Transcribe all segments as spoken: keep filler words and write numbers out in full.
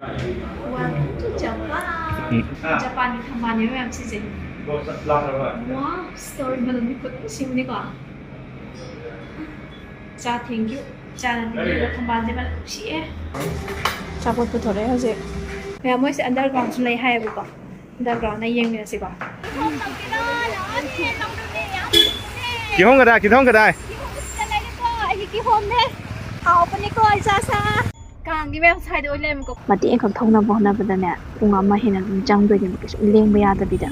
Welcome to Japan. ꯎꯝ꯫ ꯖꯄꯥꯟꯒꯤ ꯊꯝꯕꯥꯜꯅꯦꯕ ꯃꯌꯥꯝ ꯁꯤꯁꯦ꯫ Wow, story ꯃꯅꯨꯡꯗꯤ ꯐꯖꯅ ꯁꯤꯕꯅꯤꯀꯣ꯫ ꯆꯥ ꯊꯦꯡꯀ꯭ꯌꯨ꯫ ꯆꯥꯅ ꯄꯤꯕꯤꯕ ꯊꯝꯕꯥꯜꯁꯦ ꯃꯅꯝ ꯅꯨꯡꯁꯤꯌꯦ꯫ ꯑꯆꯥꯄꯣꯠ ꯄꯨꯊꯣꯔꯛꯑꯦ ꯍꯧꯖꯤꯛ꯫ ꯃꯌꯥꯝ ꯃꯣꯏꯁꯦ undergroundꯁꯨ ꯂꯩ ꯍꯥꯏꯌꯦꯕꯀꯣ꯫ Undergroundꯅ ꯌꯦꯡꯃꯤꯟꯅꯁꯤꯀꯣ꯫ ꯀꯤꯍꯣꯝ ꯀꯗꯥꯏ? ꯀꯤꯍꯣꯝ ꯀꯗꯥꯏ? ꯀꯤꯍꯣꯝꯁꯤꯗ ꯂꯩꯔꯦꯀꯣ꯫ ꯑꯩꯒꯤ ꯀꯤꯍꯣꯝꯅꯦ꯫ ꯍꯥꯎꯕꯅꯤꯀꯣ, ꯑꯩ ꯆꯥ ꯆꯥ꯫ ꯀꯥꯡꯒꯤ ꯃꯌꯥꯝ ꯁ꯭ꯋꯥꯏꯗ ꯑꯣꯏ ꯂꯩꯔꯝꯃꯤꯀꯣ꯫ ꯃꯇꯦꯛ ꯑꯃꯈꯛ ꯊꯧꯅꯕ ꯍꯣꯠꯅꯕꯗꯅꯦ, ꯄꯨꯡ ꯑꯃ ꯍꯦꯟꯅ ꯑꯗꯨꯝ ꯆꯪꯗꯣꯏꯅꯦꯕ, ꯀꯩꯁꯨ ꯂꯦꯡꯕ ꯌꯥꯗꯕꯤꯗ꯫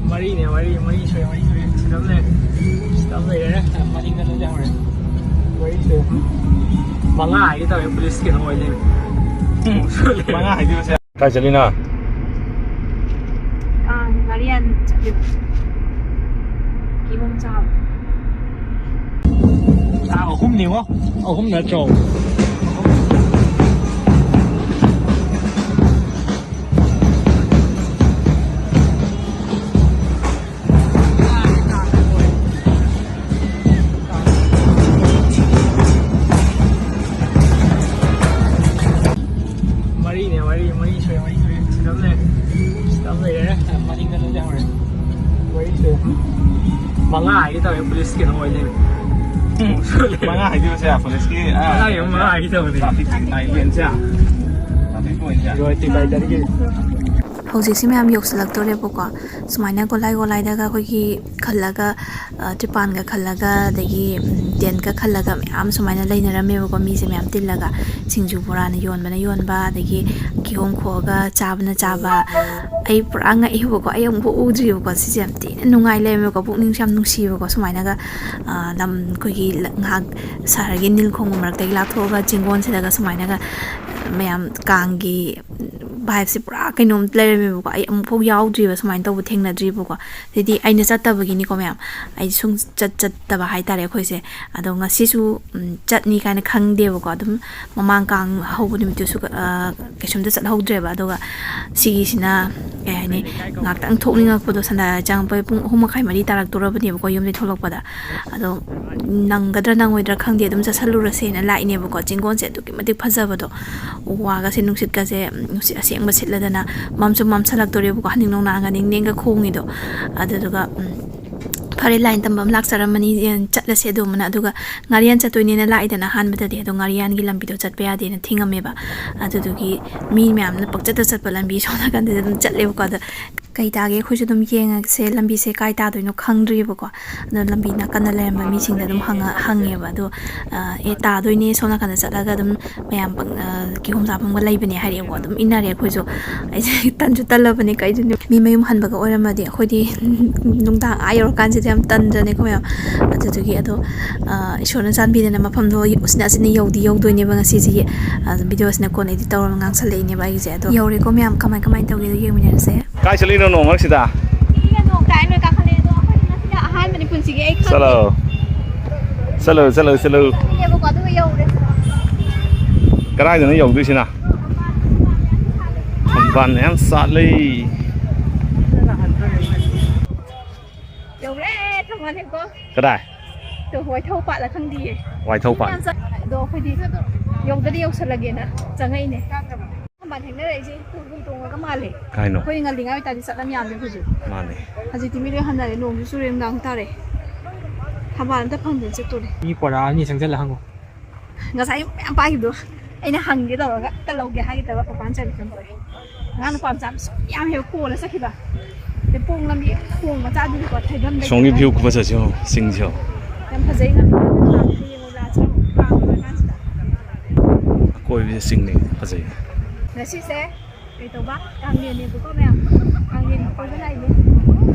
ꯃꯔꯤꯅꯦ, ꯃꯔꯤ, ꯃꯔꯤ ꯁꯨꯔꯦ, ꯃꯔꯤ ꯁꯨꯔꯦ꯫ ꯁꯤꯗ ꯑꯃ ꯂꯩꯔꯦ꯫ ꯁꯤꯗ ꯑꯃ ꯂꯩꯔꯦ꯫ ꯃꯅꯤꯡꯗ ꯑꯗꯨꯝ ꯂꯩꯍꯧꯔꯦ꯫ ꯃꯔꯤ ꯁꯨꯔꯦ꯫ ꯃꯉꯥ ꯍꯥꯏꯒꯦ ꯇꯧꯋꯦ, ꯄꯨꯂꯤꯁ ꯀꯩꯅꯣ ꯑꯣꯏ ꯂꯩꯔꯝꯃꯦ꯫ ꯃꯉꯥ ꯍꯥꯏꯗꯣꯏꯕꯁꯦ꯫ ꯀꯥꯏ ꯆꯠꯂꯤꯅꯣ? ꯀꯥꯡ ꯉꯥꯔꯤꯌꯥꯟ ꯆꯠꯂꯤꯕ꯫ ꯀꯤꯍꯣꯝ ꯆꯥꯕ꯫ ꯆꯥ ꯑꯍꯨꯝꯅꯤꯉꯣ꯫ ꯑꯍꯨꯝ ꯅꯠꯇ꯭ꯔꯣ? ꯃꯔꯤꯅꯦ, ꯃꯔꯤ, ꯃꯔꯤ ꯁꯨꯔꯦ, ꯃꯔꯤ ꯁꯨꯔꯦ꯫ ꯁꯤꯗ ꯑꯃ ꯂꯩꯔꯦ꯫ ꯁꯤꯗ ꯑꯃ ꯂꯩꯔꯦ꯫ ꯃꯅꯤꯡꯗ ꯑꯗꯨꯝ ꯂꯩꯍꯧꯔꯦ꯫ ꯃꯔꯤ ꯁꯨꯔꯦ꯫ ꯃꯉꯥ ꯍꯥꯏꯒꯦ ꯇꯧꯋꯦ, ꯄꯨꯂꯤꯁ ꯀꯩꯅꯣ ꯑꯣꯏ ꯂꯩꯔꯝꯃꯦ꯫ ꯃꯉꯥ ꯍꯥꯏꯗꯣꯏꯕꯁꯦ ꯄꯨꯂꯤꯁꯀꯤ, ꯑ, ꯃꯉꯥ ꯍꯥꯏꯒꯦ ꯇꯧꯕꯅꯦ꯫ Traffic lineꯁꯦ꯫ Traffic pointꯁꯦ꯫ ꯔꯣꯏ ꯇꯤꯛ ꯂꯥꯏꯇꯔꯒꯤ꯫ ꯍꯧꯖꯤꯛꯁꯤ ꯃꯌꯥꯝ ꯌꯧꯁꯤꯜꯂꯛꯇꯣꯔꯦꯕꯀꯣ꯫ ꯁꯨꯃꯥꯏꯅ ꯒꯣꯂꯥꯏ ꯒꯣꯂꯥꯏꯗꯒ ꯑꯩꯈꯣꯏꯒꯤ ꯈꯜꯂꯒ, ꯑ, ꯇ꯭ꯔꯤꯄꯥꯟꯒ ꯈꯜꯂꯒ, ꯑꯗꯒꯤ, ꯎꯝ, tent ꯈꯜꯂꯒ ꯃꯌꯥꯝ ꯁꯨꯃꯥꯏꯅ ꯂꯩꯅꯔꯝꯃꯦꯕꯀꯣ꯫ ꯃꯤꯁꯦ ꯃꯌꯥꯝ ꯇꯤꯜꯂꯒ ꯁꯤꯡꯖꯨ ꯕꯣꯔꯥꯅ ꯌꯣꯟꯕꯅ ꯌꯣꯟꯕ, ꯑꯗꯒꯤ ꯀꯤꯍꯣꯝ ꯈꯣꯛꯑꯒ ꯆꯥꯕꯅ ꯆꯥꯕ꯫ ꯑꯩ ꯄꯨꯔꯥ ꯉꯛꯏꯕꯀꯣ, ꯑꯩ ꯑꯃꯨꯛꯐꯥꯎ ꯎꯗ꯭ꯔꯤꯕꯀꯣ꯫ ꯁꯤꯁꯦ ꯌꯥꯝ ꯊꯤꯅ ꯅꯨꯡꯉꯥꯏ ꯂꯩꯔꯝꯃꯦꯕꯀꯣ, ꯄꯨꯛꯅꯤꯡꯁꯨ ꯌꯥꯝ ꯅꯨꯡꯁꯤꯕꯀꯣ꯫ ꯁꯨꯃꯥꯏꯅꯒ, ꯑ, ꯂꯝ ꯑꯩꯈꯣꯏꯒꯤ ꯂ-, ꯉꯥꯏꯍꯥꯛ ꯁꯍꯔꯒꯤ ꯅꯤꯜ ꯈꯣꯡꯕ ꯃꯔꯛꯇꯒꯤ ꯂꯥꯞꯊꯣꯛꯑꯒ ꯆꯤꯡꯒꯣꯟꯁꯤꯗꯒ ꯁꯨꯃꯥꯏꯅꯒ, ꯑ, ꯃꯌꯥꯝ ꯀꯥꯡꯒꯤ ꯚꯥꯏꯞꯁꯦ ꯄꯨꯔꯥ ꯀꯩꯅꯣꯝ ꯂꯩꯔꯝꯃꯦꯕꯀꯣ꯫ ꯑꯩ ꯑꯃꯨꯛꯐꯥꯎ ꯌꯥꯎꯗ꯭ꯔꯤꯕ ꯁꯨꯃꯥꯏꯅ ꯇꯧꯕ, ꯊꯦꯡꯅꯗ꯭ꯔꯤꯕꯀꯣ꯫ ꯍꯥꯏꯗꯤ ꯑꯩꯅ ꯆꯠꯇꯕꯒꯤꯅꯤꯀꯣ ꯃꯌꯥꯝ, ꯑꯩ ꯁꯨꯝ ꯆꯠ ꯆꯠꯇꯕ ꯍꯥꯏꯇꯥꯔꯦ ꯑꯩꯈꯣꯏꯁꯦ꯫ ꯑꯗꯣ ꯉꯁꯤꯁꯨ ꯎꯝ, ꯆꯠꯅꯤ ꯀꯥꯏꯅ ꯈꯪꯗꯦꯕꯀꯣ꯫ ꯑꯗꯨꯝ ꯃꯃꯥꯡ ꯀꯥꯡ ꯍꯧꯕ ꯅꯨꯃꯤꯠꯇꯨꯁꯨ ꯑ, ꯀꯩꯁꯨꯝꯇ ꯆꯠꯍꯧꯗ꯭ꯔꯦꯕ꯫ ꯑꯗꯨꯒ ꯁꯤꯒꯤꯁꯤꯅ ꯀꯩ ꯍꯥꯏꯅꯤ, ꯉꯥꯛꯇꯪ ꯊꯣꯛꯅꯤꯡꯉꯛꯄꯗꯣ, ꯁꯟꯗꯥ ꯆꯪꯉꯛꯄꯩ ꯄꯨꯡ ꯑꯍꯨꯝ ꯃꯈꯥꯏ, ꯃꯔꯤ ꯇꯥꯔꯛꯇꯣꯔꯕꯅꯦꯕꯀꯣ ꯌꯨꯝꯗꯩ ꯊꯣꯛꯂꯛꯄꯗ꯫ ꯑꯗꯣ ꯅꯪꯒꯗ꯭ꯔꯥ ꯅꯪꯉꯣꯏꯗ꯭ꯔꯥ ꯈꯪꯗꯦ, ꯑꯗꯨꯝ ꯆꯠꯁꯜꯂꯨꯔꯁꯦꯅ ꯂꯥꯛꯏꯅꯦꯕꯀꯣ꯫ ꯆꯤꯡꯒꯣꯟꯁꯦ ꯑꯗꯨꯛꯀꯤ ꯃꯇꯤꯛ ꯐꯖꯕꯗꯣ, ꯎ ꯋꯥꯒꯁꯦ, ꯅꯨꯡꯁꯤꯠꯀꯁꯦ, ꯅꯨꯡꯁꯤꯠ ꯑꯁꯦꯡꯕ ꯁꯤꯠꯂꯗꯅ, ꯃꯝꯁꯨ ꯃꯝꯁꯜꯂꯛꯇꯣꯔꯦꯕꯀꯣ꯫ ꯍꯅꯤꯡ ꯅꯣꯡꯅꯥꯡꯒ ꯅꯤꯡ ꯅꯤꯡꯒ ꯈꯣꯡꯉꯤꯗꯣ꯫ ꯑꯗꯨꯗꯨꯒ ꯎꯝ, ꯐꯔꯦ, ꯂꯥꯏꯟ ꯇꯝꯕ ꯑꯃ ꯂꯥꯛꯆꯔꯝꯃꯅꯤ, ꯆꯠꯂꯁꯦ ꯑꯗꯨꯃꯅ꯫ ꯑꯗꯨꯒ ꯉꯥꯔꯤꯌꯥꯟ ꯆꯠꯇꯣꯏꯅꯦꯅ ꯂꯥꯛꯏꯗꯅ ꯑꯍꯥꯟꯕꯗꯗꯤ, ꯑꯗꯣ ꯉꯥꯔꯤꯌꯥꯟꯒꯤ ꯂꯝꯕꯤꯗꯣ ꯆꯠꯄ ꯌꯥꯗꯦꯅ ꯊꯤꯡꯉꯝꯃꯦꯕ꯫ ꯑꯗꯨꯗꯨꯒꯤ ꯃꯤ ꯃꯌꯥꯝꯅ ꯄꯪꯆꯠꯇ ꯆꯠꯄ ꯂꯝꯕꯤ ꯁꯣꯝ ꯅꯥꯀꯟꯗ ꯑꯗꯨꯝ ꯆꯠꯂꯦꯕꯀꯣ꯫ ꯑꯗ ꯀꯩ ꯇꯥꯒꯦ ꯑꯩꯈꯣꯏꯁꯨ ꯑꯗꯨꯝ ꯌꯦꯡꯉꯁꯦ, ꯂꯝꯕꯤꯁꯦ ꯀꯥꯏ ꯇꯥꯗꯣꯏꯅꯣ ꯈꯪꯗ꯭ꯔꯤꯕꯀꯣ꯫ ꯑꯗꯣ ꯂꯝꯕꯤ ꯅꯥꯀꯟꯗ ꯂꯩꯔꯝꯕ ꯃꯤꯁꯤꯡꯗ ꯑꯗꯨꯝ ꯍꯪꯉ-, ꯍꯪꯉꯦꯕ꯫ ꯑꯗꯣ ꯑ, "ꯑꯦ, ꯇꯥꯗꯣꯏꯅꯦ, ꯁꯣꯝ ꯅꯥꯀꯟꯗ ꯆꯠꯂꯒ ꯑꯗꯨꯝ ꯃꯌꯥꯝ ꯄꯪ-, ꯑ, ꯀꯤꯍꯣꯝ ꯆꯥꯐꯝꯒ ꯂꯩꯕꯅꯦ" ꯍꯥꯏꯔꯛꯑꯦꯕꯀꯣ꯫ ꯑꯗꯨꯝ ꯏꯟꯅꯔꯦ ꯑꯩꯈꯣꯏꯁꯨ꯫ ꯑꯩꯁꯦ ꯇꯟꯁꯨ ꯇꯜꯂꯕꯅꯦ, ꯀꯩꯗꯨꯅꯣ ꯃꯤ ꯃꯌꯨꯝ ꯍꯟꯕꯒ ꯑꯣꯏꯔꯝꯃꯗꯤ꯫ ꯑꯩꯈꯣꯏꯗꯤ ꯅꯨꯡꯗꯥꯡ ꯑꯥ ꯌꯧꯔꯀꯥꯟꯁꯤꯗ ꯌꯥꯝ ꯇꯟꯗ꯭ꯔꯅꯦꯀꯣ ꯃꯌꯥꯝ꯫ ꯑꯗꯨꯗꯨꯒꯤ ꯑꯗꯣ, ꯑ, ꯏꯁꯣꯔꯅ ꯆꯥꯟꯕꯤꯗꯅ ꯃꯐꯝꯗꯣ ꯎꯆꯤꯟ ꯅꯥꯆꯤꯟꯅ ꯌꯧꯗꯤ ꯌꯧꯗꯣꯏꯅꯦꯕ ꯉꯁꯤꯁꯤꯒꯤ꯫ ꯑ, ꯚꯤꯗꯤꯑꯣꯁꯤꯅ ꯀꯣꯟꯅ edit ꯇꯧꯔꯒ ꯉꯥꯡꯁꯜꯂꯛꯏꯅꯦꯕ ꯑꯩꯒꯤꯁꯦ꯫ ꯑꯗꯣ ꯌꯧꯔꯦꯀꯣ ꯃꯌꯥꯝ, ꯀꯃꯥꯏ ꯀꯃꯥꯏꯅ ꯇꯧꯒꯦꯗꯣ ꯌꯦꯡꯃꯤꯟꯅꯔꯁꯦ꯫ ꯀꯥꯏ ꯆꯠꯂꯤꯅꯣ ꯅꯣꯡ ꯃꯔꯛꯁꯤꯗ? ꯁꯤꯒ ꯅꯣꯡ ꯀꯥꯏ ꯂꯣꯏ ꯀꯥꯈꯠꯂꯛꯑꯦ, ꯑꯗꯣ ꯑꯩꯈꯣꯏꯗꯤ ꯉꯁꯤꯅ ꯑꯍꯥꯟꯕꯅꯤ ꯄꯨꯟꯁꯤꯒꯤ, ꯑꯩ ꯈꯪꯗꯦ꯫ ꯆꯠꯂꯣ꯫ ꯆꯠꯂꯣ, ꯆꯠꯂꯣ, ꯆꯠꯂꯣ꯫ ꯆꯠꯂꯦꯕꯀꯣ, ꯑꯗꯨꯒ ꯌꯧꯔꯦ꯫ ꯀꯗꯥꯏꯗꯅꯣ ꯌꯧꯗꯣꯏꯁꯤꯅ? ꯊꯝꯕꯥꯜ ꯃꯌꯥꯝ ꯁꯥꯠꯂꯤ꯫ ꯌꯧꯔꯦ, ꯊꯝꯕꯥꯜ ꯍꯦꯛꯄ꯫ ꯀꯗꯥꯏ? ꯇꯣ, ꯋꯥꯏꯊꯧ ꯄꯥꯠꯂ ꯈꯪꯗꯤꯌꯦ꯫ ꯋꯥꯏꯊꯧ ꯄꯥꯠ꯫ ꯃꯌꯥꯝ ꯆꯪ-, ꯑꯗꯣ ꯑꯩꯈꯣꯏꯗꯤ ꯌꯧꯗꯗꯤ ꯌꯧꯁꯜꯂꯒꯦꯅ ꯆꯪꯉꯛꯏꯅꯦ꯫ ꯊꯝꯕꯥꯜ ꯍꯦꯛꯅꯔꯛꯏꯁꯦ ꯍꯨꯏ ꯇꯣꯡꯉꯒ ꯃꯥꯜꯂꯦ꯫ ꯀꯥꯏꯅꯣ? ꯑꯩꯈꯣꯏ ꯉꯜꯂꯤꯉꯩ ꯑꯣꯏꯇꯥꯔꯗꯤ ꯆꯠꯂꯝ ꯌꯥꯝꯅꯤ ꯍꯧꯖꯤꯛ꯫ ꯃꯥꯅꯦ꯫ ꯍꯧꯖꯤꯛꯇꯤ ꯃꯤ ꯂꯣꯏ ꯍꯟꯅꯔꯦ, ꯅꯣꯡꯁꯨ ꯆꯨꯔꯦ, ꯅꯨꯡꯗꯥꯡ ꯇꯥꯔꯦ꯫ ꯊꯝꯕꯥꯜ ꯑꯝꯇ ꯐꯪꯗꯅ ꯆꯠꯇꯣꯔꯦ꯫ ꯃꯤ ꯄꯣꯔꯥ ꯑꯅꯤ ꯆꯪꯁꯤꯜꯂ ꯍꯪꯉꯣ꯫ ꯉꯁꯥꯏ ꯃꯌꯥꯝ ꯄꯥꯏꯈꯤꯕꯗꯣ ꯑꯩꯅ ꯍꯪꯒꯦ ꯇꯧꯔꯒ ꯑꯝꯇ ꯂꯧꯒꯦ ꯍꯥꯏꯒꯦ ꯇꯧꯔꯒ ꯄꯄꯥꯅ ꯆꯠꯈꯤ ꯇꯧꯔꯦ꯫ ꯑꯉꯥꯡ ꯅꯨꯄꯥ ꯃꯆꯥ ꯃꯁꯨ ꯌꯥꯝ ꯍꯦꯛ ꯀꯣꯜꯂ ꯆꯠꯈꯤꯕ꯫ ꯑꯗꯩ ꯄꯣꯡ ꯂꯝꯕꯤ ꯊꯣꯡ ꯃꯆꯥꯗꯨꯗꯤꯀꯣ ꯊꯩꯐꯝ ꯂꯩꯇꯕ꯫ ꯁꯣꯝꯒꯤ view ꯈꯨꯐꯖꯁꯦ ꯌꯦꯡꯉꯣ, ꯆꯤꯡꯁꯦ ꯌꯦꯡꯉꯣ꯫ ꯌꯥꯝ ꯐꯖꯩ ꯉꯝꯃꯤ꯫ ꯌꯦꯡꯉꯨ ꯂꯥ ꯆꯠꯂꯣ, ꯀꯥꯡ ꯂꯣꯏꯔꯀꯥꯟꯁꯤꯗ꯫ ꯑꯀꯣꯏꯕꯁꯦ ꯆꯤꯡꯅꯤ, ꯐꯖꯩ꯫ ꯉꯁꯤꯁꯦ ꯀꯩ ꯇꯧꯕ? ꯀꯥꯡꯂꯦꯟꯅꯦꯕꯀꯣ ꯃꯌꯥꯝ꯫ ꯀꯥꯡꯂꯦꯟ ꯀꯣꯏꯕ ꯂꯥꯛꯏꯅꯦ꯫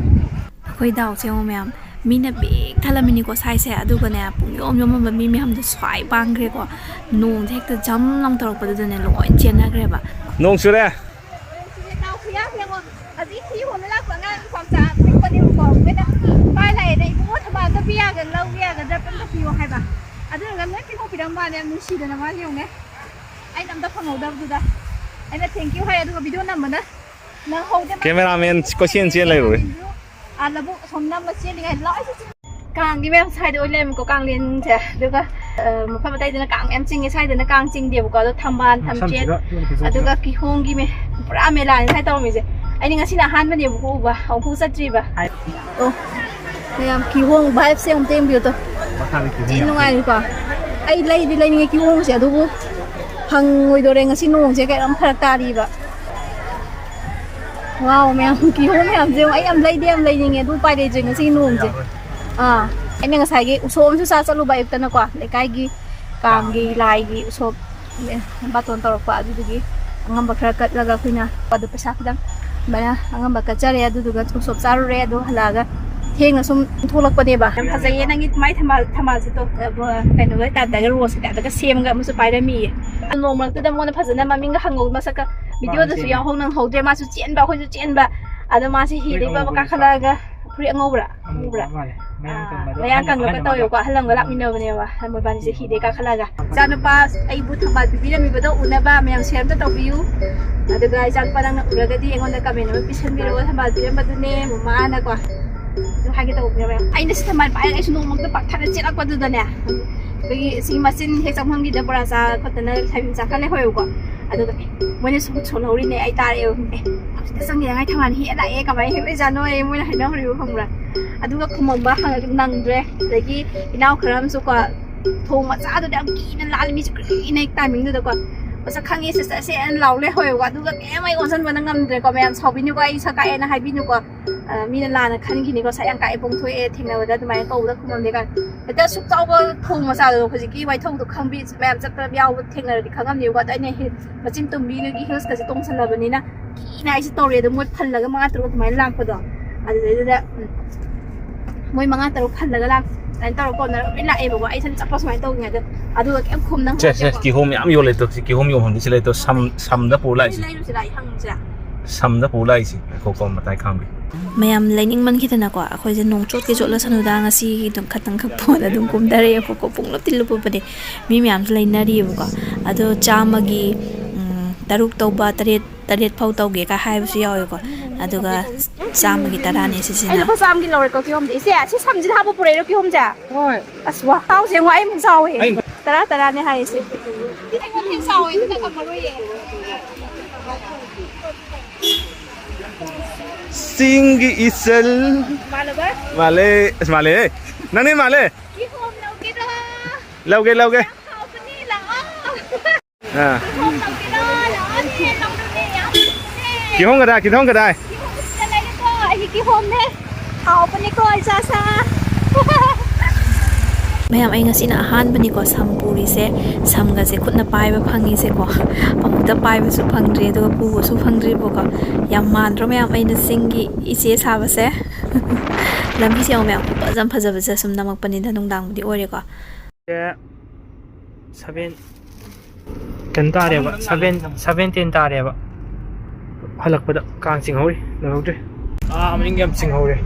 ꯑꯩꯈꯣꯏ ꯗꯥꯎꯁꯦ ꯌꯦꯡꯉꯣ ꯃꯌꯥꯝ, ꯃꯤꯅ ꯄꯤꯛ ꯊꯜꯂꯝꯃꯤꯅꯤꯀꯣ ꯁ꯭ꯋꯥꯏꯁꯦ, ꯑꯗꯨꯒꯅꯦ ꯄꯨꯡꯌꯣꯝ ꯌꯣꯝꯃꯝꯕ ꯃꯤ ꯃꯌꯥꯝꯗꯣ ꯁ꯭ꯋꯥꯏ ꯄꯥꯡꯈ꯭ꯔꯦꯀꯣ꯫ ꯅꯣꯡꯁꯦ ꯍꯦꯛꯇ ꯖꯝ ꯂꯥꯎ ꯇꯧꯔꯛꯄꯗꯨꯗꯅꯦ ꯂꯣꯏ ꯆꯦꯟꯅꯈ꯭ꯔꯦꯕ꯫ ꯅꯣꯡ ꯆꯨꯔꯦ꯫ ꯃꯥꯅꯦ, ꯌꯥꯝ ꯅꯨꯡꯁꯤꯗꯅ ꯃꯥꯁꯦ ꯌꯦꯡꯉꯨꯅꯦ꯫ ꯑꯩꯅ ꯑꯝꯇ ꯐꯪꯍꯧꯗꯕꯗꯨꯗ ꯑꯩꯅ thank you ꯍꯥꯏ, ꯑꯗꯨꯒ video ꯅꯝꯕꯅ ꯅꯪꯍꯧꯗꯦ꯫ Cameraman ꯀꯣꯏꯆꯦꯟ ꯆꯦꯟ ꯂꯩꯔꯨꯔꯦ꯫ ꯑꯥ, ꯂꯧꯕꯨꯛ ꯑꯁꯣꯝ ꯅꯝꯕ ꯆꯦꯜꯂꯤꯉꯩꯗ ꯂꯣꯏ ꯆꯦꯜꯂꯤ꯫ ꯀꯥꯡꯒꯤ ꯃꯌꯥꯝ ꯁ꯭ꯋꯥꯏꯗ ꯑꯣꯏ ꯂꯩꯔꯝꯃꯤꯀꯣ, ꯀꯥꯡꯂꯦꯟꯁꯦ꯫ ꯑꯗꯨꯒ ꯑ, ꯃꯐꯝ ꯑꯇꯩꯗꯅ ꯀꯥꯡ ꯃꯌꯥꯝ ꯆꯤꯡꯉꯦ, ꯁ꯭ꯋꯥꯏꯗꯅ ꯀꯥꯡ ꯆꯤꯡꯗꯦꯕꯀꯣ꯫ ꯑꯗꯣ ꯊꯝꯕꯥꯜ, ꯊꯝꯆꯦꯠ, ꯑꯗꯨꯒ ꯀꯤꯍꯣꯝꯒꯤ ꯃꯦ-, ꯄꯨꯔꯥ ꯃꯦꯂꯥꯅꯤ ꯁ꯭ꯋꯥꯏ ꯇꯧꯔꯝꯃꯤꯁꯦ꯫ ꯑꯩꯗꯤ ꯉꯁꯤꯅ ꯑꯍꯥꯟꯕꯅꯦꯕꯀꯣ ꯎꯕ, ꯑꯃꯨꯛꯐꯥꯎ ꯆꯠꯇ꯭ꯔꯤꯕ꯫ ꯑꯣ, ꯃꯌꯥꯝ ꯀꯤꯍꯣꯝ vibes ꯁꯦ ꯑꯃꯨꯛꯇ ꯌꯦꯡꯕꯤꯌꯨ ꯇꯣ꯫ ꯊꯤ ꯅꯨꯡꯉꯥꯏꯔꯤꯀꯣ꯫ ꯑꯩ ꯂꯩꯗꯤ ꯂꯩꯅꯤꯡꯉꯦ ꯀꯤꯍꯣꯝꯁꯦ, ꯑꯗꯨꯕꯨ ꯐꯪꯉꯣꯏꯗꯣꯔꯦ, ꯉꯁꯤ ꯅꯣꯡꯁꯦ ꯀꯩꯅꯣꯝ ꯐꯔꯛ ꯇꯥꯔꯤꯕ꯫ Wow, ꯃꯌꯥꯝ ꯀꯤꯍꯣꯝ ꯃꯌꯥꯝꯁꯦ ꯌꯦꯡꯉꯣ꯫ ꯑꯩ ꯌꯥꯝ ꯂꯩꯗꯤ ꯌꯥꯝ ꯂꯩꯅꯤꯡꯉꯦ, ꯑꯗꯨ ꯎꯄꯥꯏ ꯂꯩꯇ꯭ꯔꯦ ꯉꯁꯤꯒꯤ ꯅꯣꯡꯁꯦ꯫ ꯑꯥ, ꯑꯩꯅ ꯉꯁꯥꯏꯒꯤ ꯎꯁꯣꯞ ꯑꯃꯁꯨ ꯆꯥ ꯆꯠꯂꯨꯕ ꯑꯌꯨꯛꯇꯅꯀꯣ, ꯂꯩꯀꯥꯏꯒꯤ ꯀꯥꯡꯒꯤ ꯂꯥꯏꯒꯤ ꯎꯁꯣꯞ, ꯑꯦ, ꯕꯥꯇꯣꯟ ꯇꯧꯔꯛꯄ, ꯑꯗꯨꯗꯨꯒꯤ ꯑꯉꯝꯕ ꯈꯔ ꯀꯠꯂꯒ ꯑꯩꯈꯣꯏꯅ ꯑꯗꯨ ꯄꯩꯁꯥ ꯈꯤꯇꯪ ꯑꯗꯨꯃꯥꯏꯅ ꯑꯉꯝꯕ ꯀꯠꯆꯔꯦ꯫ ꯑꯗꯨꯗꯨꯒ ꯎꯁꯣꯞ ꯆꯥꯔꯨꯔꯦ, ꯑꯗꯨ ꯍꯜꯂꯛꯑꯒ ꯊꯦꯡꯅ ꯁꯨꯝ ꯊꯣꯛꯂꯛꯄꯅꯦꯕ꯫ ꯌꯥꯝ ꯐꯖꯩꯌꯦ ꯅꯪꯒꯤ ꯃꯥꯏ ꯊꯝꯕꯥꯜ, ꯊꯝꯕꯥꯜꯁꯦ ꯇꯣ, ꯑ, ꯀꯩꯅꯣꯒ type ꯇꯒ, rose ꯀ type ꯇꯒ ꯁꯦꯝꯒ ꯑꯃꯁꯨ ꯄꯥꯏꯔꯝꯃꯤꯌꯦ꯫ ꯅꯣꯡ ꯃꯔꯛꯇꯨꯗ ꯃꯉꯣꯟꯗ ꯐꯖꯅ ꯃꯃꯤꯡꯒ ꯍꯪꯍꯧ, ꯃꯁꯛꯀ video ꯗꯁꯨ ꯌꯥꯎꯍꯧ ꯅꯪꯍꯧꯗ꯭ꯔꯦ꯫ ꯃꯥꯁꯨ ꯆꯦꯟꯕ, ꯑꯩꯈꯣꯏꯁꯨ ꯆꯦꯟꯕ꯫ ꯑꯗꯣ ꯃꯥꯁꯦ ꯍꯤꯗꯒꯤ ꯕꯕ ꯀꯥꯈꯠꯂꯛꯑꯒ, ꯐꯨꯔꯤꯠ ꯑꯉꯧꯕ꯭ꯔꯥ? ꯑꯃꯨꯕ꯭ꯔꯥ? ꯑꯥ, ꯃꯌꯥꯡ ꯀꯪꯕ ꯇꯧꯋꯦꯕꯀꯣ, ꯑꯍꯜ ꯑꯃꯒ ꯂꯥꯛꯃꯤꯟꯅꯕꯅꯦꯕ, ꯃꯣꯏꯕꯥꯅꯤꯁꯦ ꯍꯤꯗꯩ ꯀꯥꯈꯠꯂꯒ꯫ ꯏꯆꯥꯅꯨꯄꯥ ꯑꯩꯕꯨ ꯊꯝꯕꯥꯜ ꯄꯤꯕꯤꯔꯝꯃꯤꯕꯗꯣ ꯎꯅꯕ ꯃꯌꯥꯝ share ꯑꯝꯇ ꯇꯧꯕꯤꯌꯨ꯫ ꯑꯗꯨꯒ ꯏꯆꯥꯅꯨꯄꯥ ꯅꯪꯅ ꯎꯔꯒꯗꯤ ꯑꯩꯉꯣꯟꯗ comment ꯑꯃ ꯄꯤꯁꯟꯕꯤꯔꯛꯑꯣ, ꯊꯝꯕꯥꯜ ꯄꯤꯔꯝꯕꯗꯨꯅꯦ ꯃꯃꯥꯅꯀꯣ꯫ ꯑꯗꯨ ꯍꯥꯏꯒꯦ ꯇꯧꯕꯅꯦꯕ꯫ ꯑꯩꯅ ꯁꯤ ꯊꯝꯕꯥꯜ ꯄꯥꯏꯔꯒ ꯑꯩꯁꯨ ꯅꯣꯡꯃ ꯑꯝꯇ ꯄꯥꯛꯊꯠꯂ ꯆꯦꯜꯂꯛꯄꯗꯨꯗꯅꯦ, ꯑꯩꯈꯣꯏꯒꯤ ꯁꯤ ꯃꯆꯤꯟ ꯍꯦꯛ ꯆꯪꯐꯝꯒꯤꯗ ꯕꯣꯔꯥ ꯆꯥ ꯈꯣꯠꯇꯅ ꯊꯥꯕꯤ ꯆꯥ ꯈꯔ ꯂꯩꯍꯧꯋꯦꯕꯀꯣ꯫ ꯑꯗꯨꯒ ꯑꯦ, ꯃꯣꯏꯅ ꯁꯨꯝ ꯁꯣꯜꯍꯧꯔꯤꯅꯦ꯫ ꯑꯩ ꯇꯥꯔꯛꯑꯦꯕ꯫ ꯑꯦ, ꯍꯧꯖꯤꯛꯇ ꯆꯪꯈꯤꯅꯉꯥꯏ ꯊꯝꯕꯥꯜ ꯍꯦꯛꯑ ꯂꯥꯛꯑꯦ, ꯀꯃꯥꯏꯅ ꯍꯦꯛꯂꯛꯏꯖꯥꯠꯅꯣ? ꯑꯩ ꯃꯣꯏꯅ ꯍꯥꯏꯅꯍꯧꯔꯤꯕ ꯈꯪꯕ꯭ꯔꯥ? ꯑꯗꯨꯒ ꯈꯨꯝꯃꯝꯕ ꯍꯪꯉ-, ꯅꯪꯗ꯭ꯔꯦ꯫ ꯑꯗꯒꯤ ꯏꯅꯥꯎ ꯈꯔ ꯑꯃꯁꯨꯀꯣ, ꯊꯣꯡ ꯃꯆꯥꯗꯨꯗ ꯌꯥꯝ ꯀꯤꯅ ꯂꯥꯜꯂꯤ, ꯃꯤꯁꯨ ꯀꯨꯏꯅ ꯍꯦꯛ timing ꯗꯨꯗꯀꯣ꯫ ꯃꯁꯛ ꯈꯪꯉꯦ sister ꯁꯦꯅ ꯂꯥꯎ ꯂꯩꯍꯧꯋꯦꯕꯀꯣ꯫ ꯑꯗꯨꯒ ꯀꯩꯝ ꯑꯩ ꯑꯣꯟꯁꯤꯟꯕꯅ ꯉꯝꯗ꯭ꯔꯦꯀꯣ꯫ ꯃꯌꯥꯝ ꯁꯥꯎꯕꯤꯅꯨꯀꯣ, ꯑꯩ ꯁꯛ ꯀꯥꯛꯑꯦꯅ ꯍꯥꯏꯕꯤꯅꯨꯀꯣ꯫ ꯑ, ꯃꯤꯅ ꯂꯥꯟꯅ ꯈꯟꯈꯤꯅꯤꯀꯣ, ꯁꯛ ꯌꯥꯝ ꯀꯥꯛꯑꯦ ꯄꯣꯡꯊꯣꯛꯑꯦ ꯊꯦꯡꯅꯕꯗ ꯑꯗꯨꯃꯥꯏꯅ ꯀꯧꯕꯗ ꯈꯨꯝꯃꯝꯗꯦ ꯀꯥꯏꯅ꯫ ꯍꯦꯛꯇ ꯑꯁꯨꯛ ꯆꯥꯎꯕ ꯊꯣꯡ ꯃꯆꯥꯗꯣ ꯍꯧꯖꯤꯛꯀꯤ ꯋꯥꯏꯊꯧꯗꯣ ꯈꯪꯕꯤ ꯃꯌꯥꯝ ꯆꯠꯄ ꯌꯥꯎꯕ ꯊꯦꯡꯅꯔꯗꯤ ꯈꯪꯉꯝꯅꯤꯕꯀꯣ꯫ ꯑꯗꯣ ꯑꯩꯅ ꯍꯤ-, ꯃꯆꯤꯟ ꯇꯨꯝꯕꯤꯒꯤ heels ꯀꯁꯦ ꯇꯣꯡꯁꯜꯂꯕꯅꯤꯅ ꯀꯤꯅ ꯑꯩꯁꯦ ꯇꯧꯔꯦ꯫ ꯑꯗꯣ ꯃꯣꯏ ꯐꯜꯂꯒ ꯃꯉꯥ ꯇꯔꯨꯛ ꯑꯗꯨꯃꯥꯏꯅ ꯂꯥꯛꯄꯗꯣ, ꯑꯗꯨꯗꯩꯗꯨꯗ, ꯎꯝ, ꯃꯣꯏ ꯃꯉꯥ ꯇꯔꯨꯛ ꯐꯜꯂꯒ ꯂꯥꯛ-, ꯑꯗꯨꯃꯥꯏꯅ ꯇꯧꯔ ꯀꯣꯟꯅ ꯂꯣꯏ ꯂꯥꯛꯑꯦꯕꯀꯣ꯫ ꯑꯩ ꯏꯊꯟ ꯆꯠꯄ ꯁꯨꯃꯥꯏꯅ ꯇꯧꯔꯤꯉꯩꯗ ꯑꯗꯨꯒ ꯀꯩꯝ ꯈꯨꯝꯅ ꯁꯦ, ꯁꯦ, ꯉꯝꯗꯦꯀꯣ꯫ ꯀꯤꯍꯣꯝ ꯃꯌꯥꯝ ꯌꯣꯜꯂꯦ ꯇꯣ꯫ ꯁꯤ ꯀꯤꯍꯣꯝ ꯌꯣꯟꯐꯝꯗꯤ ꯁꯤ ꯂꯩꯇꯣ꯫ ꯁꯝ, ꯁꯝꯗ ꯄꯨꯔ ꯂꯥꯛꯏꯁꯦ꯫ ꯂꯩꯔꯨꯁꯤꯔꯥ? ꯑꯩ ꯍꯪꯉꯨꯁꯤꯔꯥ? ꯁꯝꯗ ꯄꯨ ꯂꯥꯛꯏꯁꯦ꯫ ꯉꯥꯏꯈꯣꯀꯣ, ꯃꯇꯥꯏ ꯈꯥꯡꯕꯤ꯫ ꯃꯌꯥꯝ ꯂꯩꯅꯤꯡꯃꯟꯈꯤꯗꯅꯀꯣ, ꯑꯩꯈꯣꯏꯁꯦ ꯅꯣꯡ ꯆꯣꯠꯀꯦ ꯆꯣꯠꯂꯁꯅꯨꯗ ꯉꯁꯤꯒꯤ ꯑꯗꯨꯝ ꯈꯇꯪꯈꯛ ꯄꯣꯟ ꯑꯗꯨꯝ ꯀꯨꯝꯊꯔꯛꯑꯦꯕꯀꯣ꯫ ꯄꯨꯡꯂꯨꯞꯇꯤ ꯂꯨꯞꯄꯕꯅꯦ꯫ ꯃꯤ ꯃꯌꯥꯝꯁꯨ ꯂꯩꯅꯔꯤꯑꯕꯀꯣ꯫ ꯑꯗꯣ ꯆꯥꯝꯃꯒꯤ ꯎꯝ, ꯇꯔꯨꯛ ꯇꯧꯕ, ꯇꯔꯦꯠ ꯇꯔꯦꯠ ꯐꯥꯎ ꯇꯧꯒꯦꯒ ꯍꯥꯏꯕꯁꯨ ꯌꯥꯎꯋꯦꯀꯣ꯫ ꯑꯗꯨꯒ ꯆꯥꯝꯃꯒꯤ ꯇꯔꯥꯅꯦ ꯑꯩ ꯁꯤꯁꯤꯅ꯫ ꯂꯨꯄꯥ ꯆꯥꯝꯃꯒꯤ ꯂꯧꯔꯦꯀꯣ ꯀꯤꯍꯣꯝꯗꯤ꯫ ꯏꯆꯦ, ꯁꯤ ꯁꯝꯁꯤꯗ ꯍꯥꯞꯄ ꯄꯨꯔꯛꯏꯔꯣ ꯀꯤꯍꯣꯝꯁꯦ? ꯍꯣꯏ꯫ ꯑꯁ, ꯋꯥ ꯍꯥꯎꯁꯦ ꯌꯦꯡꯉꯣ, ꯑꯩꯃꯨꯛ ꯆꯥꯎꯋꯦ꯫ ꯑꯩ ꯇꯔꯥ ꯇꯔꯥꯅꯦ ꯍꯥꯏꯔꯤꯁꯦ꯫ ꯑꯩꯉꯣꯟꯗ ꯍꯦꯟꯅ ꯆꯥꯎꯋꯦ, ꯑꯗꯨꯅ ꯉꯝꯃꯔꯣꯏꯌꯦ꯫ ꯆꯤꯡꯒꯤ ꯏꯆꯜ꯫ ꯃꯥꯜꯂꯦ꯫ ꯑꯁ, ꯃꯥꯜꯂꯦ꯫ ꯅꯪꯅꯦ ꯃꯥꯜꯂꯦ꯫ ꯂꯧꯒꯦ, ꯂꯧꯒꯦ꯫ ꯑꯥ꯫ ꯀꯤꯍꯣꯝ ꯀꯗꯥꯏ, ꯀꯤꯍꯣꯝ ꯀꯗꯥꯏ? ꯑꯩꯒꯤ ꯀꯤꯍꯣꯝꯅꯦ꯫ ꯍꯥꯎꯕꯅꯤꯀꯣ, ꯏꯆꯥ ꯁꯥ꯫ ꯃꯌꯥꯝ, ꯑꯩ ꯉꯁꯤꯅ ꯑꯍꯥꯟꯕꯅꯤꯀꯣ ꯁꯝ ꯄꯨꯔꯤꯁꯦ꯫ ꯁꯝꯒꯁꯦ ꯈꯨꯠꯅ ꯄꯥꯏꯕ ꯐꯪꯉꯤꯁꯦꯀꯣ꯫ ꯑꯃꯨꯛꯇ ꯄꯥꯏꯕꯁꯨ ꯐꯪꯗ꯭ꯔꯤ, ꯑꯗꯨꯒ ꯄꯨꯕꯁꯨ ꯐꯪꯗ꯭ꯔꯤꯕꯀꯣ꯫ ꯌꯥꯝ ꯃꯥꯟꯗ꯭ꯔꯣ ꯃꯌꯥꯝ, ꯑꯩꯅ ꯆꯤꯡꯒꯤ ꯏꯆꯦ ꯁꯥꯕꯁꯦ? ꯂꯝꯕꯤꯁꯦ ꯌꯦꯡꯉꯣ ꯃꯌꯥꯝ, ꯈꯨꯐꯖ ꯑꯃ ꯐꯖꯕꯁꯦ꯫ ꯁꯨꯝ ꯅꯝꯃꯛꯄꯅꯤꯗ, ꯅꯨꯡꯗꯥꯡꯕꯨꯗꯤ ꯑꯣꯏꯔꯦꯀꯣ꯫ ꯁꯚꯦꯟ, ꯀꯩꯅꯣ ꯇꯥꯔꯦꯕ, ꯁꯚꯦꯟ, ꯁꯚꯦꯟ ꯇꯦꯟ ꯇꯥꯔꯦꯕ꯫ ꯍꯜꯂꯛꯄꯗ ꯀꯥꯡ ꯆꯤꯡꯍꯧꯔꯤ, ꯂꯣꯏꯍꯧꯗ꯭ꯔꯤ꯫ ꯑꯥ, ꯃꯅꯤꯡ ꯌꯥꯝ ꯆꯤꯡꯍꯧꯔꯦ꯫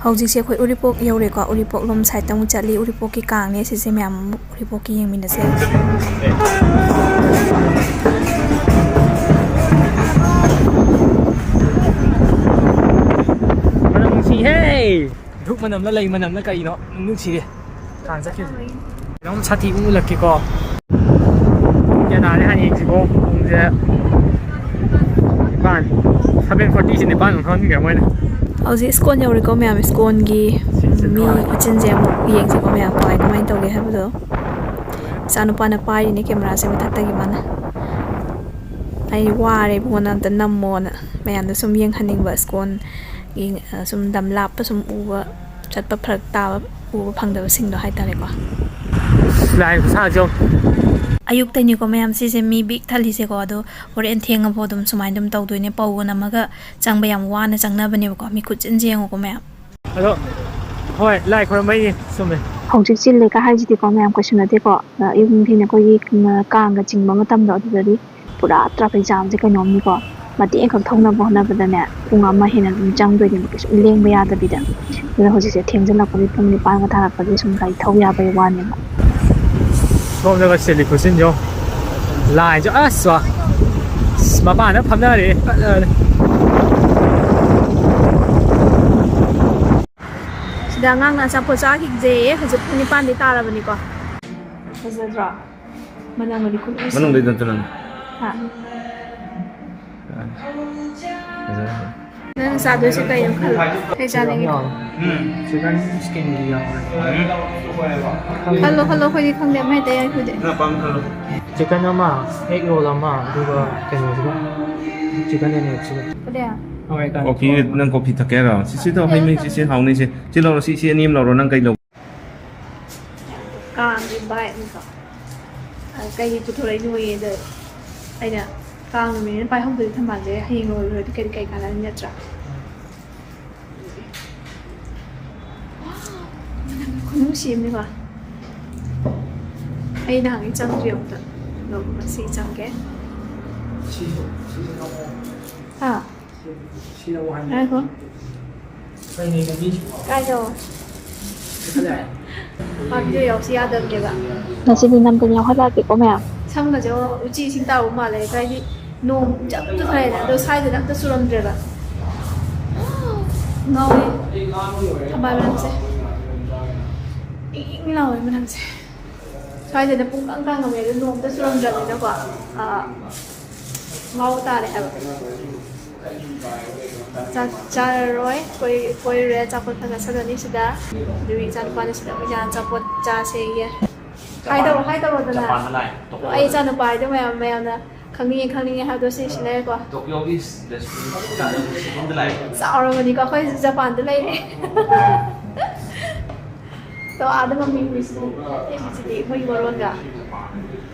ꯍꯧꯖꯤꯛꯁꯦ ꯑꯩꯈꯣꯏ ꯎꯔꯤꯄꯣꯛ ꯌꯧꯔꯦꯀꯣ꯫ ꯎꯔꯤꯄꯣꯛꯂꯣꯝ ꯁꯥꯏꯠꯇ ꯑꯃꯨꯛ ꯆꯠꯂꯤ꯫ ꯎꯔꯤꯄꯣꯛꯀꯤ ꯀꯥꯡꯅꯦ ꯁꯤꯁꯦ꯫ ꯃꯌꯥꯝ ꯑꯃꯨꯛ ꯎꯔꯤꯄꯣꯛꯀꯤ ꯌꯦꯡꯃꯤꯟꯅꯁꯦ꯫ ꯃꯅꯝ ꯅꯨꯡꯁꯤꯍꯦ! ꯙꯨꯞ ꯃꯅꯝꯂ ꯂꯩ ꯃꯅꯝꯂ ꯀꯔꯤꯅꯣ? ꯅꯨꯡ ꯅꯨꯡꯁꯤꯔꯦ꯫ ꯀꯥꯡ ꯆꯠꯈꯤꯕꯁꯦ꯫ ꯀꯩꯅꯣꯝ ꯁꯥꯊꯤ ꯑꯃ ꯎꯠꯂꯛꯀꯦꯀꯣ꯫ ꯄꯨꯡ ꯀꯌꯥ ꯇꯥꯔꯦ ꯍꯥꯟꯅ ꯌꯦꯡꯁꯤꯀꯣ꯫ ꯄꯨꯡꯁꯦ ꯅꯤꯄꯥꯟ꯫ ꯁꯚꯦꯟ ꯐꯣꯔꯇꯤꯁꯦ ꯅꯤꯄꯥꯟ ꯑꯃꯨꯛ ꯊꯣꯛꯍꯟꯈ꯭ꯔꯦ ꯃꯣꯏꯅ꯫ ꯍꯧꯖꯤꯛ ꯏꯁꯀꯣꯟ ꯌꯧꯔꯦꯀꯣ ꯃꯌꯥꯝ꯫ ꯏꯁꯀꯣꯟꯒꯤ ꯃꯤ ꯈꯨꯆꯤꯟꯁꯦ ꯑꯃꯨꯛ ꯌꯦꯡꯁꯤꯀꯣ ꯃꯌꯥꯝ꯫ ꯀꯃꯥꯏ, ꯀꯃꯥꯏꯅ ꯇꯧꯒꯦ ꯍꯥꯏꯕꯗꯣ꯫ ꯏꯆꯥꯅꯨꯄꯥꯅ ꯄꯥꯏꯔꯤꯅꯦ ꯀꯦꯃꯦꯔꯥꯁꯦ ꯃꯊꯛꯇꯒꯤ ꯃꯥꯅ꯫ "ꯑꯩ ꯋꯥꯔꯦ ꯏꯕꯨꯡꯉꯣ, ꯅꯪ ꯑꯝꯇ ꯅꯝꯃꯣꯅ", ꯃꯌꯥꯝꯗ ꯁꯨꯝ ꯌꯦꯡꯍꯟꯅꯤꯡꯕ꯫ ꯏꯁꯀꯣꯟꯒꯤ, ꯑ, ꯁꯨꯝ ꯂꯝ ꯂꯥꯞꯄ ꯁꯨꯝ ꯎꯕ, ꯆꯠꯄ ꯐꯔꯛ ꯇꯥꯕ, ꯎꯕ ꯐꯪꯗꯕꯁꯤꯡꯗꯣ ꯍꯥꯏꯇꯥꯔꯦꯀꯣ꯫ ꯑꯁ, ꯂꯥꯏ ꯈꯨꯁꯥꯁꯦ ꯌꯦꯡꯉꯣ꯫ ꯑꯌꯨꯛꯇꯩꯅꯤꯀꯣ ꯃꯌꯥꯝ ꯁꯤꯁꯦ ꯃꯤ ꯕꯤꯛ ꯊꯜꯂꯤꯁꯦꯀꯣ꯫ ꯑꯗꯣ ꯍꯣꯔꯦꯟ ꯊꯦꯡꯉꯐꯥꯎ ꯑꯗꯨꯝ ꯁꯨꯃꯥꯏꯅ ꯑꯗꯨꯝ ꯇꯧꯗꯣꯏꯅꯦ꯫ ꯄꯧꯒ ꯅꯝꯃꯒ ꯆꯪꯕ ꯌꯥꯝ ꯋꯥꯅ ꯆꯪꯅꯕꯅꯦꯕꯀꯣ꯫ ꯃꯤ ꯈꯨꯆꯤꯟꯁꯦ ꯌꯦꯡꯉꯣꯀꯣ ꯃꯌꯥꯝ꯫ ꯑꯗꯣ, ꯍꯣꯏ, ꯂꯥꯏ ꯈꯨꯔꯨꯝꯕꯩꯅꯤ, ꯆꯨꯝꯃꯦ꯫ ꯍꯧꯖꯤꯛ ꯆꯤꯜꯂꯦꯒ ꯍꯥꯏꯁꯤꯗꯤꯀꯣ ꯃꯌꯥꯝ, ꯀꯩꯁꯨ ꯅꯠꯇꯦꯀꯣ꯫ ꯑꯌꯨꯛ ꯅꯨꯡꯊꯤꯜ ꯑꯩꯈꯣꯏꯒꯤ, ꯎꯝ, ꯀꯥꯡꯒ ꯆꯤꯡꯕ ꯃꯇꯝꯗꯣ, ꯑꯗꯨꯗꯗꯤ ꯄꯨꯔꯥ traffic jamꯁꯦ ꯀꯩꯅꯣꯝꯅꯤꯀꯣ꯫ ꯃꯇꯦꯛ ꯑꯃꯈꯛ ꯊꯧꯅꯕ ꯍꯣꯠꯅꯕꯗꯅꯦ, ꯄꯨꯡ ꯑꯃ ꯍꯦꯟꯅ ꯑꯗꯨꯝ ꯆꯪꯗꯣꯏꯅꯦꯕ, ꯀꯩꯁꯨ ꯂꯦꯡꯕ ꯌꯥꯗꯕꯤꯗ꯫ ꯑꯗꯨꯅ ꯍꯧꯖꯤꯛꯁꯦ ꯊꯦꯡꯖꯤꯜꯂꯛꯄꯒꯤ, ꯄꯨꯡ ꯅꯤꯄꯥꯟꯒ ꯇꯥꯔꯛꯄꯒꯤ ꯁꯨꯝ ꯒꯥꯔꯤ ꯊꯧ ꯌꯥꯕꯒꯤ ꯋꯥꯅꯦꯕ꯫ ꯁꯣꯝꯗꯒ ꯁꯤꯜꯂꯤ ꯈꯨꯠꯁꯤꯟꯁꯦ ꯌꯦꯡꯉꯣ꯫ ꯂꯥꯏꯟꯁꯦ ꯑꯁ ꯋꯥ꯫ ꯑꯁ, ꯃꯄꯥꯟꯗ ꯐꯝꯅꯔꯦ꯫ ꯐꯖꯔꯦ꯫ ꯁꯤꯗ ꯑꯉꯥꯡꯅ ꯑꯆꯥꯄꯣꯠ ꯆꯥꯈꯤꯁꯦ꯫ ꯍꯧꯖꯤꯛ ꯄꯨꯡ ꯅꯤꯄꯥꯟꯗꯤ ꯇꯥꯔꯕꯅꯤꯀꯣ꯫ ꯐꯖꯗ꯭ꯔꯣ? ꯃꯅꯝꯒꯗꯤ ꯈꯨꯅꯨꯡꯁꯤ꯫ ꯃꯅꯨꯡꯗꯩ ꯅꯠꯇꯅ꯫ ꯍꯥ? ꯐꯖꯔꯦ꯫ ꯅꯪ ꯆꯥꯗꯣꯏꯁꯦ ꯀꯩꯅꯣ ꯈꯜꯂꯣ꯫ ꯀꯩ ꯆꯥꯅꯤꯡꯉꯤ? ꯎꯝ꯫ ꯆꯤꯀꯟ ꯁ꯭ꯀꯤꯟꯒꯤ ꯌꯥꯎꯔꯦ꯫ ꯎꯝ꯫ ꯈꯜꯂꯣ, ꯈꯜꯂꯣ, ꯑꯩꯈꯣꯏꯗꯤ ꯈꯪꯗꯦ, ꯑꯃ ꯍꯦꯛꯇ ꯌꯥꯏ ꯑꯩꯈꯣꯏꯗꯤ꯫ ꯅꯪ ꯑꯄꯥꯝꯕ ꯈꯜꯂꯣ꯫ ꯆꯤꯀꯟ ꯑꯃ, ꯑꯦꯒ ꯔꯣꯜ ꯑꯃ, ꯑꯗꯨꯒ ꯀꯩꯅꯣꯁꯤꯒ, ꯆꯤꯀꯟ ꯑꯦꯟ ꯑꯦꯒꯁꯤꯒ꯫ ꯀꯣꯐꯤ, ꯅꯪ ꯀꯣꯐꯤ ꯊꯛꯀꯦ ꯍꯥꯏꯔꯣ? ꯁꯤꯁꯤ ꯊꯛꯑꯣ, ꯍꯩ ꯃꯍꯤ, ꯁꯤꯁꯤ ꯍꯥꯎꯅꯤ, ꯁꯤ꯫ ꯁꯤ ꯂꯧꯔꯣ, ꯁꯤ, ꯁꯤ ꯑꯅꯤ ꯑꯃ ꯂꯧꯔꯣ, ꯅꯪ ꯀꯩ ꯂꯧ? ꯀꯥꯡꯒꯤ ꯚꯥꯏꯞꯅꯤꯀꯣ꯫ ꯑ, ꯀꯩꯒꯤ ꯄꯨꯊꯣꯔꯛꯏꯅꯣꯌꯦ꯫ ꯑꯗ ꯑꯩꯅ ꯀꯥꯡ ꯅꯨꯃꯤꯠꯅꯤꯅ ꯄꯥꯏꯍꯧꯗ꯭ꯔꯗꯤ ꯊꯝꯕꯥꯜꯁꯦ ꯍꯌꯦꯡ ꯂꯣꯏꯔꯨꯔꯗꯤ ꯀꯔꯤ ꯀꯩ ꯀꯥꯟꯅꯅꯤ ꯅꯠꯇ꯭ꯔꯥ? ꯋꯥꯎ! ꯃꯅꯝ ꯈꯨꯅꯨꯡꯁꯤ ꯑꯃꯅꯤꯀꯣ꯫ ꯑꯩ ꯅꯍꯥꯟꯒꯩ ꯆꯪꯗ꯭ꯔꯤ ꯑꯃꯨꯛꯇ꯫ ꯑꯗꯣ ꯉꯁꯤ ꯆꯪꯒꯦ꯫ ꯁꯤꯁꯨ, ꯁꯤꯁꯨ ꯂꯧꯔꯣ꯫ ꯍꯥ? ꯁꯤ ꯂꯧꯔꯣ ꯍꯥꯏꯕꯅꯤ꯫ ꯉꯥꯏꯈꯣ꯫ ꯀꯩꯅꯣ ꯃꯤꯁꯨ? ꯀꯥꯏꯗ? ꯄꯥꯝꯕꯤꯗꯣ ꯌꯥꯎꯁꯤ ꯌꯥꯗꯕꯅꯦꯕ꯫ ꯉꯁꯤꯗꯤ ꯅꯝꯗꯅ ꯌꯥꯎꯍꯜꯂꯛꯑꯒꯦꯀꯣ ꯃꯌꯥꯝ꯫ ꯁꯝꯒꯁꯦ ꯎꯆꯤ ꯏꯁꯤꯡ ꯇꯥꯕ ꯃꯥꯜꯂꯦ꯫ ꯍꯥꯏꯗꯤ ꯅꯣꯡ ꯖꯝ ꯇꯥꯊꯔꯛꯑꯦꯅ, ꯑꯗꯣ ꯁ꯭ꯋꯥꯏꯗꯅ ꯑꯝꯇ ꯆꯨꯔꯝꯗ꯭ꯔꯦꯕ꯫ ꯉꯥꯎꯔꯦ꯫ ꯊꯝꯕꯥꯜ ꯃꯅꯝꯁꯦ꯫ ꯏꯪ ꯏꯪ ꯂꯥꯎꯋꯦ ꯃꯅꯝꯁꯦ꯫ ꯁ꯭ꯋꯥꯏꯗꯅ ꯄꯨꯡꯀꯥꯡ ꯀꯥꯡꯉꯝꯃꯦ, ꯑꯗꯣ ꯅꯣꯡ ꯑꯝꯇ ꯆꯨꯔꯝꯗ꯭ꯔꯕꯅꯤꯅꯀꯣ꯫ ꯑꯥ, ꯉꯥꯎ ꯇꯥꯔꯦ ꯍꯥꯏꯕ꯫ ꯆꯥꯛ ꯆꯥꯔꯔꯣꯏ, ꯀꯣꯏ-, ꯀꯣꯏꯔꯨꯔꯦ, ꯑꯆꯥꯄꯣꯠ ꯈꯔ ꯆꯥꯁꯜꯂꯅꯤ ꯁꯤꯗ꯫ ꯑꯗꯨꯒꯤ ꯏꯆꯥꯅꯨꯄꯥꯅ ꯁꯤꯗ ꯑꯩꯈꯣꯏꯅ ꯑꯆꯥꯄꯣꯠ ꯆꯥꯁꯦꯌꯦ꯫ ꯍꯥꯏ ꯇꯧꯔꯣ, ꯍꯥꯏ ꯇꯧꯔꯣꯗꯅ꯫ ꯖꯄꯥꯟꯗ ꯂꯥꯛꯑꯦ, ꯇꯣꯀꯤꯌꯣꯗ꯫ ꯑꯩ ꯏꯆꯥꯅꯨꯄꯥ ꯍꯥꯏꯗꯣ ꯃꯌꯥꯝ, ꯃꯌꯥꯝꯅ ꯈꯪꯅꯤꯡꯉꯦ, ꯈꯪꯅꯤꯡꯉꯦ ꯍꯥꯏꯕꯗꯣ ꯁꯤ, ꯁꯤ ꯂꯩꯔꯦꯀꯣ꯫ ꯇꯣꯀꯤꯌꯣꯒꯤ ꯔꯦꯁꯇꯨꯔꯦꯟ ꯆꯥꯅꯕ ꯁꯤꯂꯣꯡꯗ ꯂꯥꯛꯑꯦ꯫ ꯆꯥꯎꯔꯕꯅꯤꯀꯣ, ꯑꯩꯈꯣꯏ ꯖꯄꯥꯟꯗ ꯂꯩꯔꯦ꯫ ꯇꯣ ꯑꯥꯗ ꯃꯃꯤꯡ ꯃꯤꯁ ꯑꯦ ꯕꯤ ꯁꯤ ꯗꯤ ꯑꯩꯈꯣꯏꯒꯤ ꯃꯔꯣꯟꯒ꯫